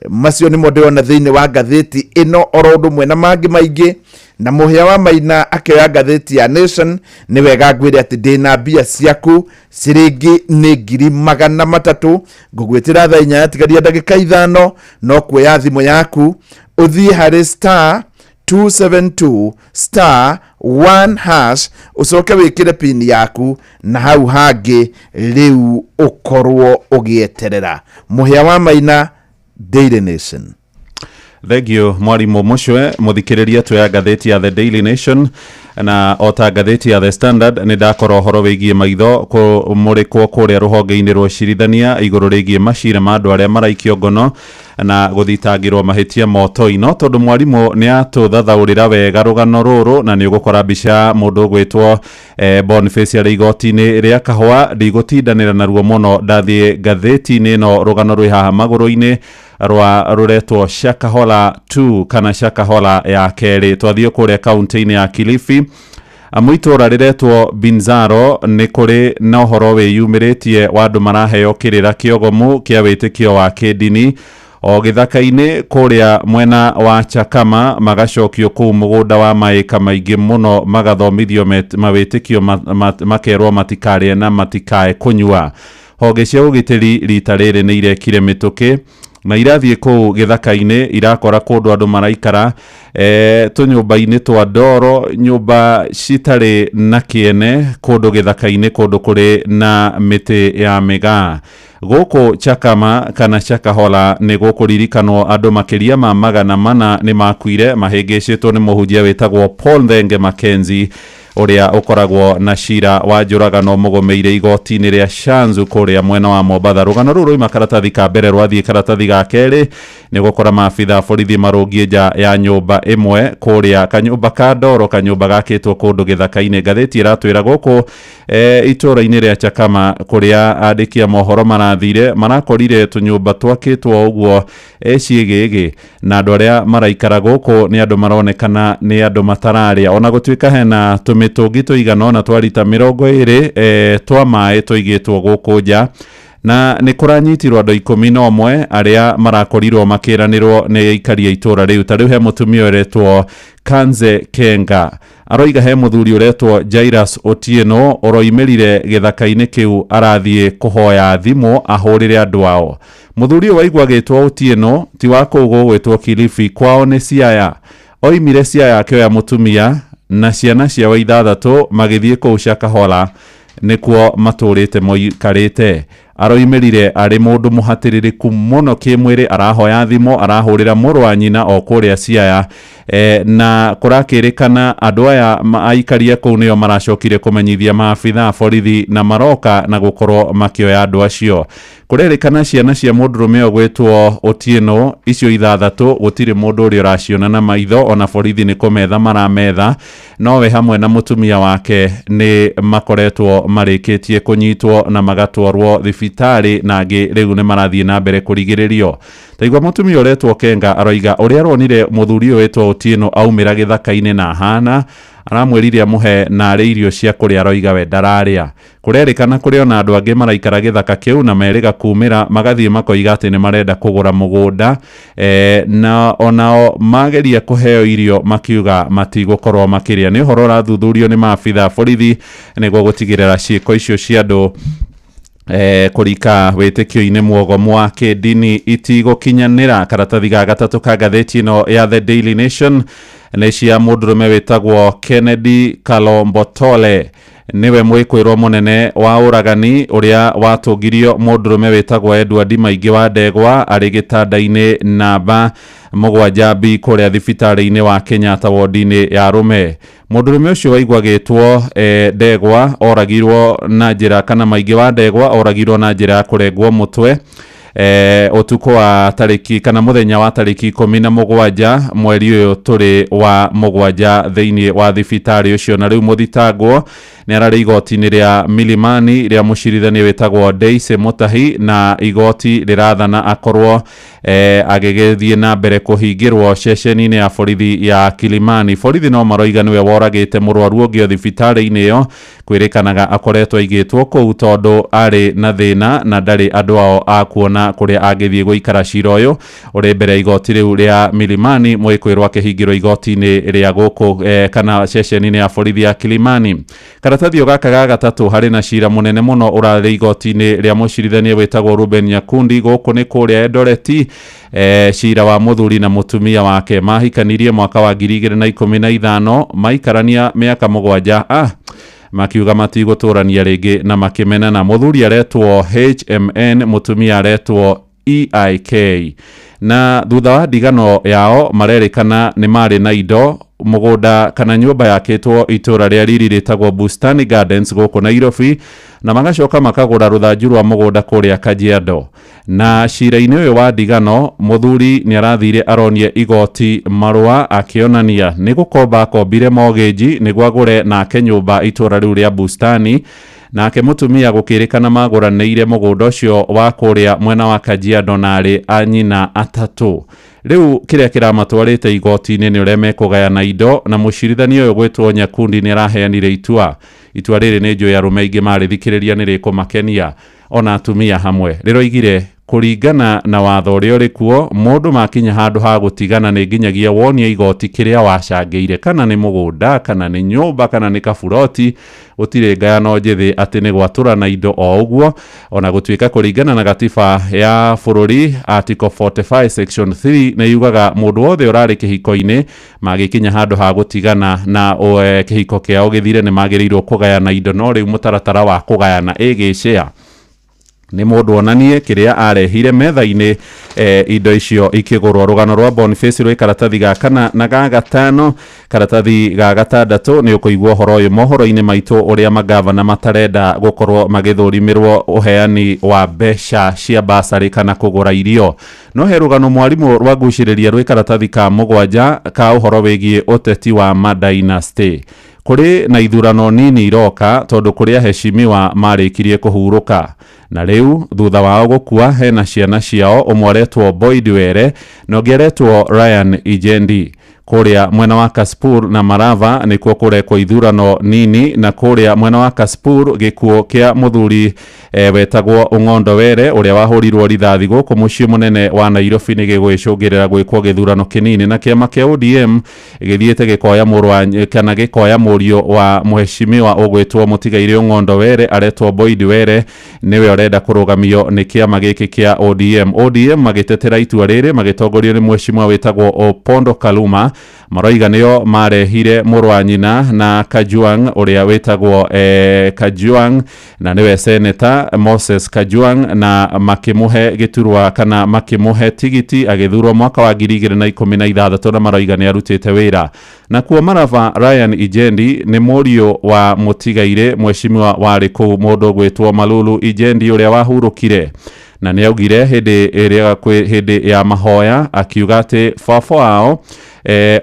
Speaker 1: Macio nĩmo ndĩrona thĩinĩ wa ngathĩti ĩno oro ũndũ ũmwe na mangĩ maingĩ. Na mũhĩa wa Maina akĩoya ngathĩti ya Nation, nĩ wega ngwĩre atĩ ndĩna mbia ciaku ciringi nĩ 300,000. Ngũgwĩtĩra thaa 8 tigaria ndagĩka 5, no kuoya thimũ yaku ũthiĩ harĩ star 272 star 1 hash, ũcoke wĩkĩre pin yaku na hau hangĩ rĩu ũkorwo ũgĩeterera. Mũhĩa wa Maina, Daily Nation.
Speaker 12: Thank you mwarimũ Mũcwe. Mũthikĩrĩria, tuoya ngathĩti ya The Daily Nation, na o ta ngathĩti ya The Standard nĩ ndakora ũhoro wĩgiĩ maitho kũmũrĩkwo kũrĩa rũhonge-inĩ rwa ũcirithania igũrũ rĩgiĩ macira ma andũ arĩa maraikio ngono na gũthitangĩrwo mahĩtia motoi. No tondũ mwarimũ nĩ atũthathaũrĩra wega rũgano rũrũ, na nĩ ũgũkora mbica ya mũndũ ũgwĩtwo Boniface arĩ igoti-inĩ rĩa Kahũa, ndigũtindanĩra naruo mũno. Ndathiĩ ngathĩti-inĩ ĩno, rũgano rwĩ haha magũrũ-inĩ rwa rũretwo Shakahola 2 kana Shakahola ya kerĩ. Twathiĩ kũrĩa kaunti-inĩ ya Kilifi, amu itũũra rĩretwo Binzaro, nĩ kũrĩ na ũhoro wĩyumĩrĩtie wa andũ maraheo kĩrĩra kĩogomu kĩa wĩtĩkio wa kĩndini o gĩthaka-inĩ kũrĩa mwena wa Chakama, magacokio kũu mũgũnda wa maĩka maingĩ mũno, magathomithio mawĩtĩkio, makerwo matikarĩe na matikae kũnyua. Honge cia ũgitĩri rita rĩrĩ nĩ irekire mĩtũkĩ na irathiĩ kũu gĩthaka-inĩ, irakora kũndũ andũ maraikara tũnyũmba-inĩ twa ndoro, nyũmba citarĩ na kĩene, kũndũ gĩthaka-inĩ, kũndũ kũrĩ na mĩtĩ ya mĩgaa. Gũkũ Chakama kana Shakahola nĩ gũkũririkanwo andũ makĩria ma 400 nĩ makuire mahĩngĩcĩtwo nĩ mũhunjia wĩtagwo Paul Thenge Mackenzie, ũrĩa ũkoragwo na cira wa njũragano mũgũmĩire igoti-inĩ rĩa Shanzu kũrĩa mwena wa Mombatha. Rũgano rũu rũima karatathi ka mbere, rwathiĩ karatathi ga kerĩ nĩ gũkora maabitha a borithi marũngiĩ nja ya nyũmba ĩmwe kũrĩa kanyũmba ka ndoro, kanyũmba gakĩtwo kũndũ gĩthaka-inĩ. Ngathĩti ĩratwĩra gũkũ itũũra-inĩ rĩa Chakama kũrĩa andĩki a mohoro marathire, marakorire tũnyũmba twakĩtwo ũguo ciĩgĩgĩ, na andũ arĩa maraikara gũkũ nĩ andũ maronekana nĩ andũ matararĩa, ona gũtuĩka hena tũmĩtũngi tũigana ũna twa rita 20 twa maĩ tũigĩtwo gũkũ nja. Na nĩ kũranyitirwo andũ 11 arĩa marakorirwo makĩranĩrwo nĩ aikari a itũũra rĩu. Ta rĩu he mũtumia ũretwo Kanze Kenga, aroiga he mũthuri ũretwo Jairus Otieno ũroimĩrire gĩthaka-inĩ kĩu arathiĩ kũhoya thimũ ahũrĩre andũ ao. Mũthuri ũyũ waigua agĩtwo Otieno ti wa kũu gũgwĩtwo Kilifi, kwao nĩ Siaya. Oimire Siaya akĩoya mũtumia na ciana ciao 6, magĩthiĩ kũu Shakahola nĩkuo matũrĩte moikarĩte. Aroimĩrire arĩ mũndũ mũhatĩrĩrĩku mũno kĩmwĩrĩ, arahoya thimũ arahũrĩra mũrũ wa nyina o kũrĩa Siaya. Na kũrakĩrĩkana andũ aya aikaria kũu nĩo maracokire kũmenyithia maabitha a borithi, na maroka na gũkorwo makĩoya andũ acio. Kũrerĩkana ciana cia mũndũrũme ũgwĩtwo Otieno icio 6 gũtirĩ mũndũ ũrĩa ũraciona na maitho, ona borithi nĩ kũmetha marametha, nowe hamwe na mũtumia wake nĩ makoretwo marĩkĩtie kũnyitwo na magatwarwo thibitarĩ, na angĩ rĩu nĩ marathiĩ na mbere kũrigĩrĩrio. Taigua mũtumia ũretwo Kenga aroiga ũrĩa aronire mũthuri ũyũ wĩtwo Otieno aumĩra gĩthaka-inĩ na ahana aramwĩrire amũhe na arĩ irio cia kũrĩa, aroiga we ndararĩa. Kũrerĩkana kũrĩ ona andũ angĩ maraikara gĩthaka kĩu na merĩga kumĩra, magathiĩ makoiga atĩ nĩ marenda kũgũra mũgũnda, na onao mageria kũheo irio makiuga matigũkorwo makĩrĩa. Nĩ ũhoro ũrathuthurio nĩ maabitha a borithi nĩguo gũtigĩrĩra ciĩko icio cia andũ kũrika wĩtĩkio-inĩ mwogomu wa kĩndini itigũkinyanĩra. Karatathi ga gatatũ ka ngathĩti ĩno ya The Daily Nation nĩ cia mũndũrũme wĩtagwo Kennedy Kalombotole, nĩwe mwĩkwĩrwo mũnene wa ũragani ũrĩa watũngirio mũndũrũme wĩtagwo Edward Maingĩ wa Ndegwa arĩ gĩtanda-inĩ namba 7 B kũrĩa thibitarĩ-inĩ wa Kenyatta wodi-inĩ ya arũme. Mũndũrũme ũcio waigua agĩtwo Ndegwa oragirwo na njĩra kana maingĩ wa Ndegwa oragirwo na njĩra ya kũrengwo mũtwe ũtukũ wa tarĩki kana mũthenya wa tarĩki 17 mweri ũyũ tũrĩ wa 7 thĩinĩ wa thibitarĩ ũcio. Na rĩu mũthitangwo nĩ ararĩ igoti-inĩ rĩa Milimani rĩa mũcirithania wĩtagwo Daisy Mutahi, na igoti rĩrathana akorwo agĩgĩthiĩ na mbere kũhingĩrwo ceceni-inĩ ya borithi ya Kilimani. Borithi no maroiga nĩwe woragĩte mũrwaru ũngĩ o thibitarĩ-inĩ ĩyo, kwĩrĩkanaga akoretwo aigĩtwo kũu tondũ arĩ na thĩna na ndarĩ andũ ao a kuona kũrĩa angĩthiĩ gũikara. Cira ũyũ ũrĩ mbere ya igoti rĩu rĩa Milimani, mwĩkwĩrwo akĩhingĩrwo igoti-inĩ rĩa gũkũ kana ceceni-inĩ ya borithi ya Kilimani. Karatathi gaka ga gatatũ harĩ na cira mũnene mũno ũrarĩ igoti-inĩ rĩa mũcirithania wĩtagwo Ruben Nyakundi gũkũ nĩ kũrĩa Eldoret. Cira wa mũthuri na mũtumia wake mahikanirie mwaka wa 2015, maikarania mĩaka 7 makiuga matigũtũrania rĩngĩ na makĩmenana. Mũthuri aretwo HMN, mũtumia aretwo EIK, na thutha wa ndigano yao marerĩkana nĩ marĩ na indo mũgũnda kana nyũmba yakĩtwo itũra rĩa riri rĩtagwo Bustani Gardens gũkũ Nairobi, na magacoka makagũra rũthanju rwa mũgũnda kũrĩa Kajiado. Na cira-inĩ ũyũ wa ndigano mũthuri nĩ arathire aronie igoti marũa akĩonania nĩ gũkomba akombire mortgage nĩguo agũre nake nyũmba itũra rĩu rĩa Bustani, nake mũtumia gũkĩrĩkana magũranĩire mũgũnda ũcio wa kũrĩa mwena wa Kajiado na arĩ a nyina 3. Rĩu kĩrĩa kĩramatwarĩte igoti-inĩ nĩ ũrĩa mekũgayana indo, na mũcirithania ũyũ gwĩtwo Nyakundi nĩ araheanire itua. Itua rĩrĩ nĩ njũĩ arũme aingĩ marĩthikĩrĩria nĩ rĩkũmakenia ona atumia hamwe. Rĩroigire kũringana na watho ũrĩa ũrĩ kuo, mũndũ makinya handũ ha gũtigana nĩ nginyagia wonie igoti kĩrĩa wacangĩire, kana nĩ mũgũnda kana nĩ nyũmba kana nĩ kaburoti, gũtirĩ ngayano njĩthĩ atĩ nĩ gwatũrana indo o ũguo. Ona gũtuĩka kũringana na gatiba ya bũrũri article 45 section 3 nĩ yugaga mũndũ wothe ũrarĩ kĩhiko-inĩ magĩkinya handũ ha gũtigana na kĩhiko kĩao gĩthire nĩ magĩrĩirwo kũgayana indo, no rĩu mũtaratara wa kũgayana ĩgĩcea nĩ mũndũ onanie kĩrĩa arehire metha-inĩ indo icio ikĩgũrwo. Rũgano rwa Boniface rwĩ karatathi ga 4 na ga 5, karatathi ga 6 nĩ ũkũigua ũhoro ũyũ mohoro-inĩ maitũ ũrĩa magavana matarenda gũkorwo magĩthũrimĩrwo ũheani wa mbeca cia basarĩ kana kũgũra irio. No he rũgano mwarimũ rwagucĩrĩria rwĩ karatathi ka 7 ka ũhoro wĩgiĩ ũteti wa madynasty. Kũrĩ na ithurano nini iroka tondũ kũrĩ aheshimiwa marĩkirie kũhurũka, na rĩu thutha wao gũkua hena ciana ciao, ũmwe aretwo Boyd Were na ũngĩ aretwo Ryan Ijendi. Kũrĩa mwena wa Kaspur na Marava nĩkuo kũrekwo ithurano nini, na kũrĩa mwena wa Kaspur gĩkuũ kĩa mũthuri wetagwo Ung'ondo Were ũrĩa wahũrirwo rithathi gũkũ mũciĩ mũnene wa Nairobi nĩ gĩgwĩcũngĩrĩra gwĩkwo gĩthurano kĩnini, na kĩama kĩa ODM gĩthiĩte gĩkoya mũrũ kana gĩkoya mũriũ wa mũheshimiwa ũgwĩtwo mũtigairĩ Ung'ondo Were aretwo Boyd Were nĩwe ũrenda kũrũgamio nĩ kĩama gĩkĩ kĩa ODM. ODM magĩtetera itua rĩrĩ magĩtongorio nĩ mũheshimiwa wĩtagwo Opondo Kaluma, maroiga nĩo marehire mũrũ wa nyina na Kajwang ũrĩa wĩtagwo Kajwang na nĩwe seneta Moses Kajwang, na makĩmũhe gĩturwa kana makĩmũhe tigiti agĩthurwo mwaka wa 2016 na maroiga nĩ arutĩte wĩra. Na kuo Marava Ryan Ijendi nĩ mũriũ wa mũtigairĩ mheshimiwa warĩ kũu mũndũ ũgwĩtwo Malulu Ijendi ũrĩa wahurũkire, na nĩ augire hĩndĩ ya mahoya akiuga atĩ baba wao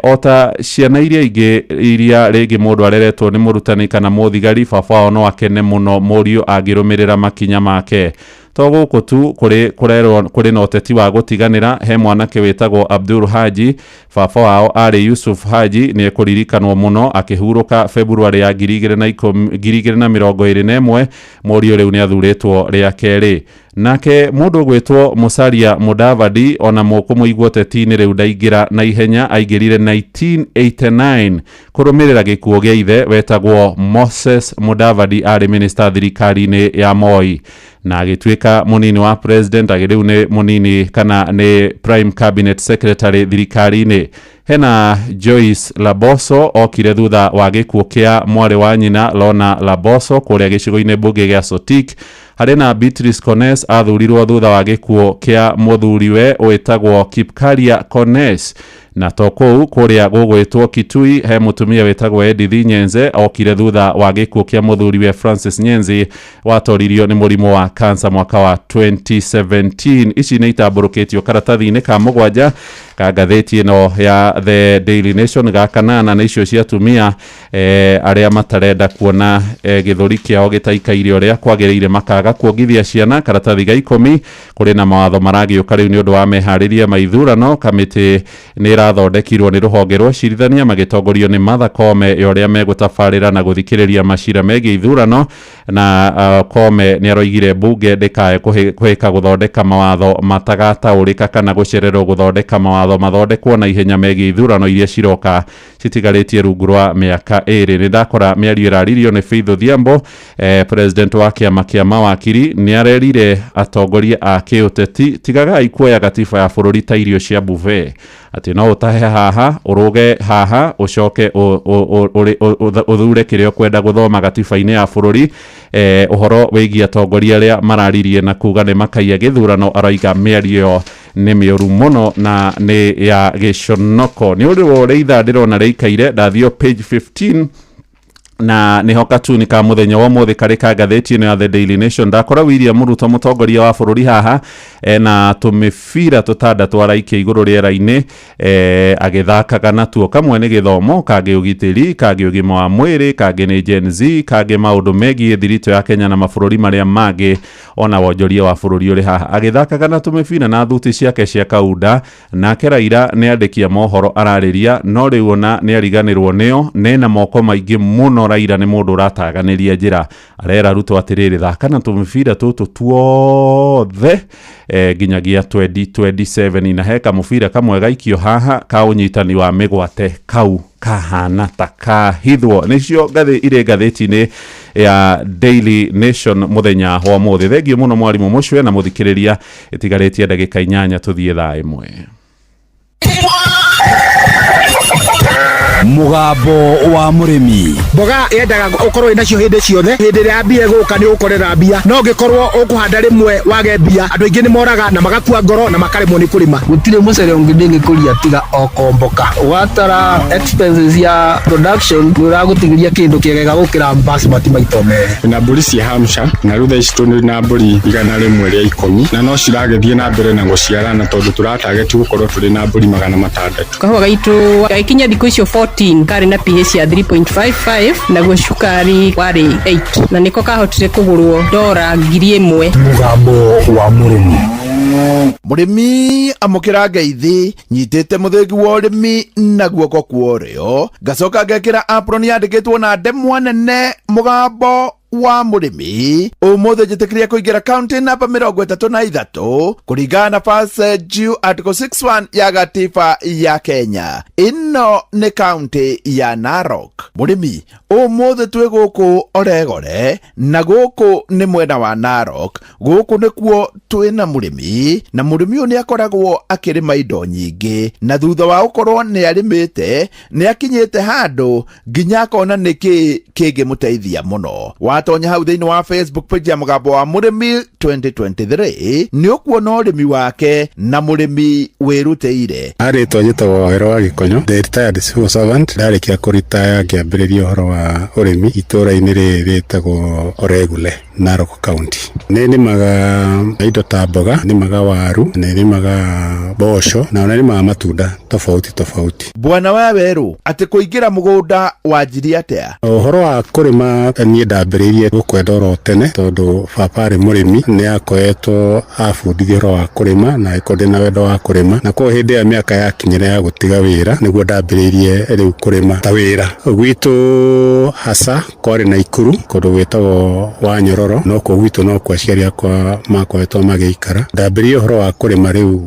Speaker 12: ota ciana iria ingĩ iria rĩngĩ mũndũ areretwo nĩ mũrutani kana mũthigari, baba wao no akene mũno mũriũ angĩrũmĩrĩra makinya make. To gũkũ tu kũrĩ na ũteti wa gũtiganĩra, he mwanake wĩtagwo Abdul Haji, baba wao arĩ Yusuf Haji nĩ ekũririkanwo mũno akĩhurũka February ya 2021, mũriũ rĩu nĩ athurĩtwo rĩa kerĩ. Nake mũndũ ũgwĩtwo Musalia Mudavadi ona mũkũmũigua ũteti-inĩ rĩu ndaingĩra na ihenya, aingĩrire 1989 kũrũmĩrĩra gĩkuũ gĩa ithe wetagwo Moses Mudavadi arĩ minister thirikari-inĩ ya Moi, na agĩtuĩka mũnini wa president, rĩu nĩ mũnini kana nĩ prime cabinet secretary thirikari-inĩ. Hena Joyce Laboso okire thutha wa gĩkuũ kĩa mwarĩ wa nyina Lona Laboso kũrĩa gĩcigo-inĩ mbunge gĩa Sotik, Harĩ na Beatrice Kones athurirwo thutha wa gĩkuũ kĩa mũthuriwe wĩtagwo Kipkaria Kones. Na to kũu kũrĩa gũgwĩtwo Kitui he mũtumia wĩtagwo Edith Nyenze okire thutha wa gĩkuũ kĩa mũthuriwe Francis Nyenzi watoririo nĩ mũrimũ wa kansa mwaka wa 2017. Ici nĩ itambũrũkĩtio karatathi-inĩ ka mũgwanja ka ngathĩti ĩno ya The Daily Nation. Ga kanana nĩ icio cia atumia arĩa matarenda kuona gĩthũri kĩao gĩtaikaire ũrĩa kwagĩrĩire makaga kuongithia ciana. Karatathi ga 10 kũrĩ na mawatho maragĩũka rĩu nĩ ũndũ wa meharĩria ma ithurano. Kamĩtĩ nĩ ĩrathondekirwo nĩ rũhonge rwa ũcirithania magĩtongorio nĩ Martha Koome ya ũrĩa megũtabarĩra na gũthikĩrĩria macira megiĩ ithurano. Na Koome nĩ aroigire mbunge ndĩkae kũhĩka gũthondeka mawatho matagataũrĩka kana gũcererwo gũthondeka mawatho mathondekwo na ihenya megiĩ ithurano iria ciroka citigarĩtie rungu rwa mĩaka 2. Nĩ ndakora mĩario ĩraririo nĩ Faith Odhiambo, president wa kĩama kĩa mawakiri, nĩ arerire atongoria a kĩũteti tigagai kuoya gatiba ya bũrũri ta irio cia buffet, atĩ no ũtahe haha ũrũge haha ũcoke ũthure kĩrĩa ũkwenda gũthoma gatiba-inĩ ya bũrũri. Ũhoro wĩgiĩ atongoria arĩa mararirie na kuga nĩ makaiya gĩthurano, aroiga mĩario ĩyo nĩ mĩũru mũno na nĩ ya gĩconoko. Nĩ ũndũ wa ũrĩa ithaa ndĩrona rĩikaire, ndathiĩ page 15 na nĩho katuni ka mũthenya wa ũmũthĩ karĩ ka ngathĩti ĩno ya The Daily Nation. Ndakora William Ruto mũtongoria wa bũrũri haha ena tũmĩbira tũtandatũ araikia igũrũ rĩera-inĩ, agĩthakaga natuo. Kamwe nĩ gĩthomo, kangĩ ũgitĩri, kangĩ ũgima wa mwĩrĩ, kangĩ nĩ Gen Z, kangĩ maũndũ megiĩ thiritũ ya Kenya na mabũrũri marĩa mangĩ, ona wonjoria wa bũrũri ũrĩ haha agĩthakaga na tũmĩbira na thuti ciake cia kaunda. Nake Raila nĩ andĩki a mohoro ararĩria, no rĩu ona nĩ ariganĩrwo nĩo, nena moko maingĩ mũno. Raila nĩ mũndũ ũrataganĩria njĩra, arera Ruto atĩrĩrĩ, thaka na tũmĩbira tũtũ tuothe nginyagia 2027. Na he kamũbira kamwe gaikio haha ka ũnyitani wa mĩgwate kau kahana ta kahithwo. Nĩcio ngathĩ irĩ ngathĩti-inĩ ya Daily Nation mũthenya wa ũmũthĩ. Thengiũ mũno mwarimũ mũcwe na mũthikĩrĩria, ĩtigarĩtie ndagĩka 8 tũthiĩ thaa 1.
Speaker 4: Mũgambo wa mũrĩmi.
Speaker 9: Mboga yendaga ũkorwo wĩ nacio hĩndĩ ciothe, hĩndĩ ĩrĩa yambire gũka nĩ ũgũkorera mbia, no ũngĩkorwo ũkũhanda rĩmwe wage mbia, andũ aingĩ nĩ moraga na magakua ngoro na makaremwo nĩ kũrĩma.
Speaker 10: Gũtirĩ mũcere ũngĩ ndĩngĩkũria tiga o komboka. Watara expenses ya production nĩ ũragũtigĩria kĩndũ kĩega gũkĩra basmati maita merĩ.
Speaker 13: Na mbũri cia Hampshire, na rĩu thaa ici tũrĩ na mbũri 110, na no ciragĩthiĩ na mbere na gũciarana tondũ tũratageti gũkorwo tũrĩ na mbũri 600.
Speaker 14: Kahũa gaitũ gagĩkinya thikũ icio 14 karĩ na pH ya 3.55, naguo cukari warĩ 8, na nĩko kahotire kũgũrwo dora 1000.
Speaker 8: Mũgambo wa mũrĩmi.
Speaker 1: Mũrĩmi amũkĩra ngeithi, nyitĩte mũthĩgi wa ũrĩmi na guoko kwa ũrĩo, ngacoka ngekĩra apron yandĩkĩtwo na ndemwa nene mũgambo wa mũrĩmi. Ũmũthĩ njĩtĩkĩria kũingĩra kaunti namba 33 kũringana na First Due Article 61 ya gatiba ya Kenya. Ĩno nĩ kaunti ya Narok. Mũrĩmi, ũmũthĩ twĩ gũkũ Oregore, na gũkũ nĩ mwena wa Narok. Gũkũ nĩkuo twĩna mũrĩmi, na mũrĩmi ũyũ nĩ akoragwo akĩrĩma indo nyingĩ, na thutha wa gũkorwo nĩ arĩmĩte nĩ akinyĩte handũ nginya akona nĩkĩ kĩngĩmũteithia mũno. Watonya hau thĩinĩ wa Facebook page ya Mũgambo wa Mũrĩmi 2023 nĩ ũkuona ũrĩmi wake na mũrĩmi wĩrutĩire.
Speaker 13: Arĩtwa njĩtagwo Wawero wa Gĩkonyo, the retired civil servant. Ndarĩkia kũritaya ngĩambĩrĩria ũhoro wa ũrĩmi itũũra-inĩ rĩrĩ rĩtagwo Oregule, Narok County. Nĩ nĩmaga indo ta mboga, nĩmaga waru, nĩ nĩmaga mboco, na ona nĩmaga matunda tofauti tofauti.
Speaker 1: Bwana wa Werũ, atĩ kũingĩra mũgũnda wanjirie atĩa?
Speaker 13: Ũhoro wa kũrĩma niĩ ndambĩrĩirie gũkwenda oro tene tondũ baba arĩ mũrĩmi, nĩ akoretwo abundithia ũhoro wa kũrĩma na agĩkorwo ndĩna wendo wa kũrĩma, na koguo hĩndĩ ĩrĩa mĩaka yakinyire ya gũtiga wĩra nĩguo ndambĩrĩirie rĩu kũrĩma ta wĩra. Gwitũ hasa kwarĩ Naikuru kũndũ gwĩtagwo Wanyororo, no kũu gwitũ no kuo aciari akwa makoretwo magĩikara. Ndambĩrĩirie ũhoro wa kũrĩma rĩu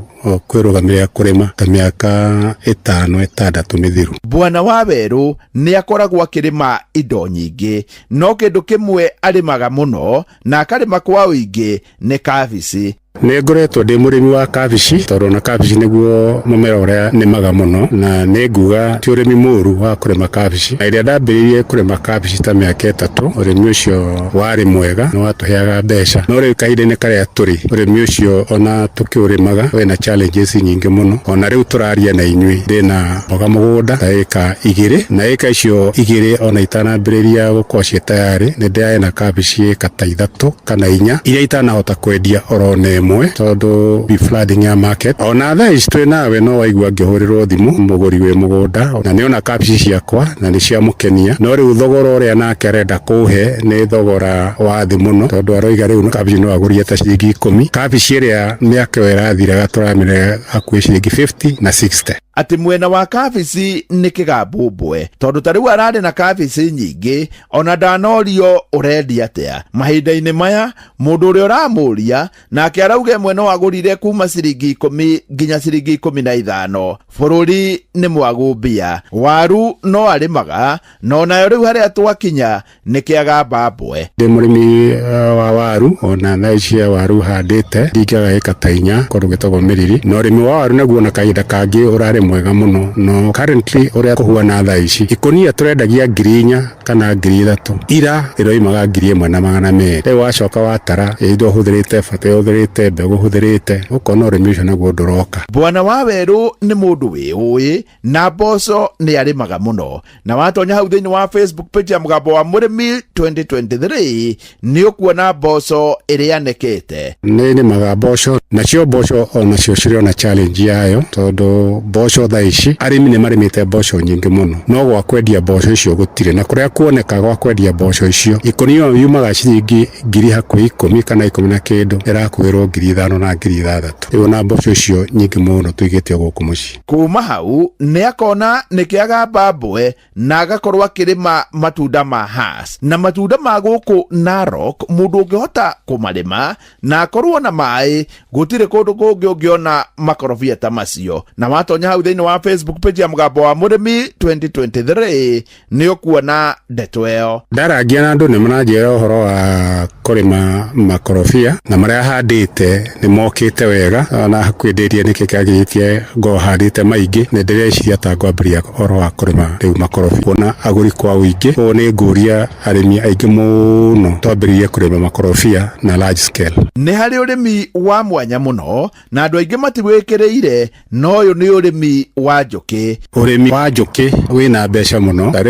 Speaker 13: kwĩrũgamĩrĩra kũrĩma ta mĩaka 5 6 mĩthiru.
Speaker 1: Bwana wa Werũ nĩ akoragwo akĩrĩma indo nyingĩ, no kĩndũ kĩmwe arĩmaga mũno na akarĩma kwa ũingĩ nĩ kabici.
Speaker 13: Nĩ ngoretwo ndĩ mũrĩmi wa kabici, tondũ ona kabici nĩguo mũmera ũrĩa nĩmaga mũno, na nĩ nguga ti ũrĩmi mũru wa kũrĩma kabici. Na ĩrĩa ndambĩrĩirie kũrĩma kabici ta mĩaka 3, ũrĩmi ũcio warĩ mwega, nĩ watũheaga mbeca. No rĩu kahinda-inĩ karĩa tũrĩ, ũrĩmi ũcio ona tũkĩũrĩmaga wĩna challenges nyingĩ mũno. Ona rĩu tũraria na inyuĩ, ndĩna mboga mũgũnda ta ĩka 2, na ĩka icio 2 ona itanambĩrĩria gũkorwo ciĩ tayarĩ, nĩ ndĩrarĩ na kabici ĩka ta 3 kana 4 iria itanahota kwendia oro na ĩmwe, tondũ be flooding ya market. Ona thaa ici twĩ nawe no waigua ngĩhũrĩrwo thimũ mũgũri wĩ mũgũnda, na nĩona kabici ciakwa na nĩ ciamũkenia, no rĩu thogora ũrĩa nake arenda kũhe nĩ thogora wa thĩ mũno, tondũ aroiga rĩu kabici no agũrie ta ciringi 10, kabici ĩrĩa mĩaka ĩyo ĩrathiraga tũramĩrega hakuhĩ ciringi 50 na 60.
Speaker 1: Atĩ mwena wa kabici nĩ kĩgambũmbwe, tondũ ta rĩu ararĩ na kabici nyingĩ, ona ndanorio ũrendia atĩa. Mahinda-inĩ maya mũndũ ũrĩa ũramũria nake arauga ĩmwe no agũrire kuma ciringi 10 nginya ciringi 15. Bũrũri nĩ mwagu mbia, waru no arĩmaga, no nayo rĩu harĩa twakinya nĩ kĩaga mbambwe.
Speaker 13: Ndĩ mũrĩmi wa waru, ona thaa ici ya waru handĩte ndingĩaga ĩka ta 4 kũndũ gwĩtagwo Mĩriri, na ũrĩmi wa waru naguo na kahinda kangĩ ũrarĩ mwega mũno, no currently ũrĩa kũhuana thaa ici ikũnia tũrendagia ngiri 4 kana ngiri 3, ira ĩroimaga ngiri 1,200. Rĩu wacoka watara indo ũhũthĩrĩte, bata ũhũthĩrĩte, mbegũ ũhũthĩrĩte, ũkona ũrĩmi ũcio naguo ndũroka.
Speaker 1: Bwana wa Werũ nĩ mũndũ wĩũĩ na mboco nĩ arĩmaga mũno, na watonya hau thĩinĩ wa Facebook page ya Mũgambo wa Mũrĩmi 2023 nĩ ũkuona mboco ĩrĩa anĩkĩte.
Speaker 13: Nĩ nĩmaga mboco, nacio mboco onacio cirĩ ona challenge yayo, tondũ mboco thaa ici arĩmi nĩ marĩmĩte mboco nyingĩ mũno, no gwa kwendia mboco icio gũtirĩ, na kũrĩa kuoneka gwa kwendia mboco icio ikũnia yumaga ciringi ngiri hakuhĩ 10 kana 10 na kĩndũ, ĩrakuĩrwo ngiri 5 na ngiri 6. Rĩu ona mboco icio nyingĩ mũno tũigĩte gũkũ mũciĩ.
Speaker 1: Kuma hau nĩ akona nĩ kĩaga mbambwe na agakorwo akĩrĩma matunda ma Hass, na matunda ma gũkũ Narok mũndũ ũngĩhota kũmarĩma na akorwo na maĩ, gũtirĩ kũndũ kũngĩ ũngĩona makorobia ta macio. Na watonya hau thĩinĩ wa Facebook page ya Mũgambo wa Mũrĩmi 2023 nĩ ũkuona ndeto ĩyo.
Speaker 13: Ndarangia na andũ nĩ maranjĩra ũhoro wa kũrĩma makorobia, na marĩa handĩte nĩ mokĩte wega, na hakuhĩ ndĩrie nĩkĩ kĩagĩrĩtie ngorwo handĩte maingĩ, nĩ ndĩreciria ta ngwambĩrĩria ũhoro wa kũrĩma rĩu makorobia, kuona agũri kwa ũingĩ. Ũũ nĩ ngũria arĩmi aingĩ mũno twambĩrĩrie kũrĩma makorobia na large scale.
Speaker 1: Nĩ harĩ ũrĩmi wa mwanya mũno na andũ aingĩ matiwĩkĩrĩire, no ũyũ nĩ ũrĩmi wa njũkĩ.
Speaker 13: Ũrĩmi wa njũkĩ wĩna mbeca mũno. Ta rĩu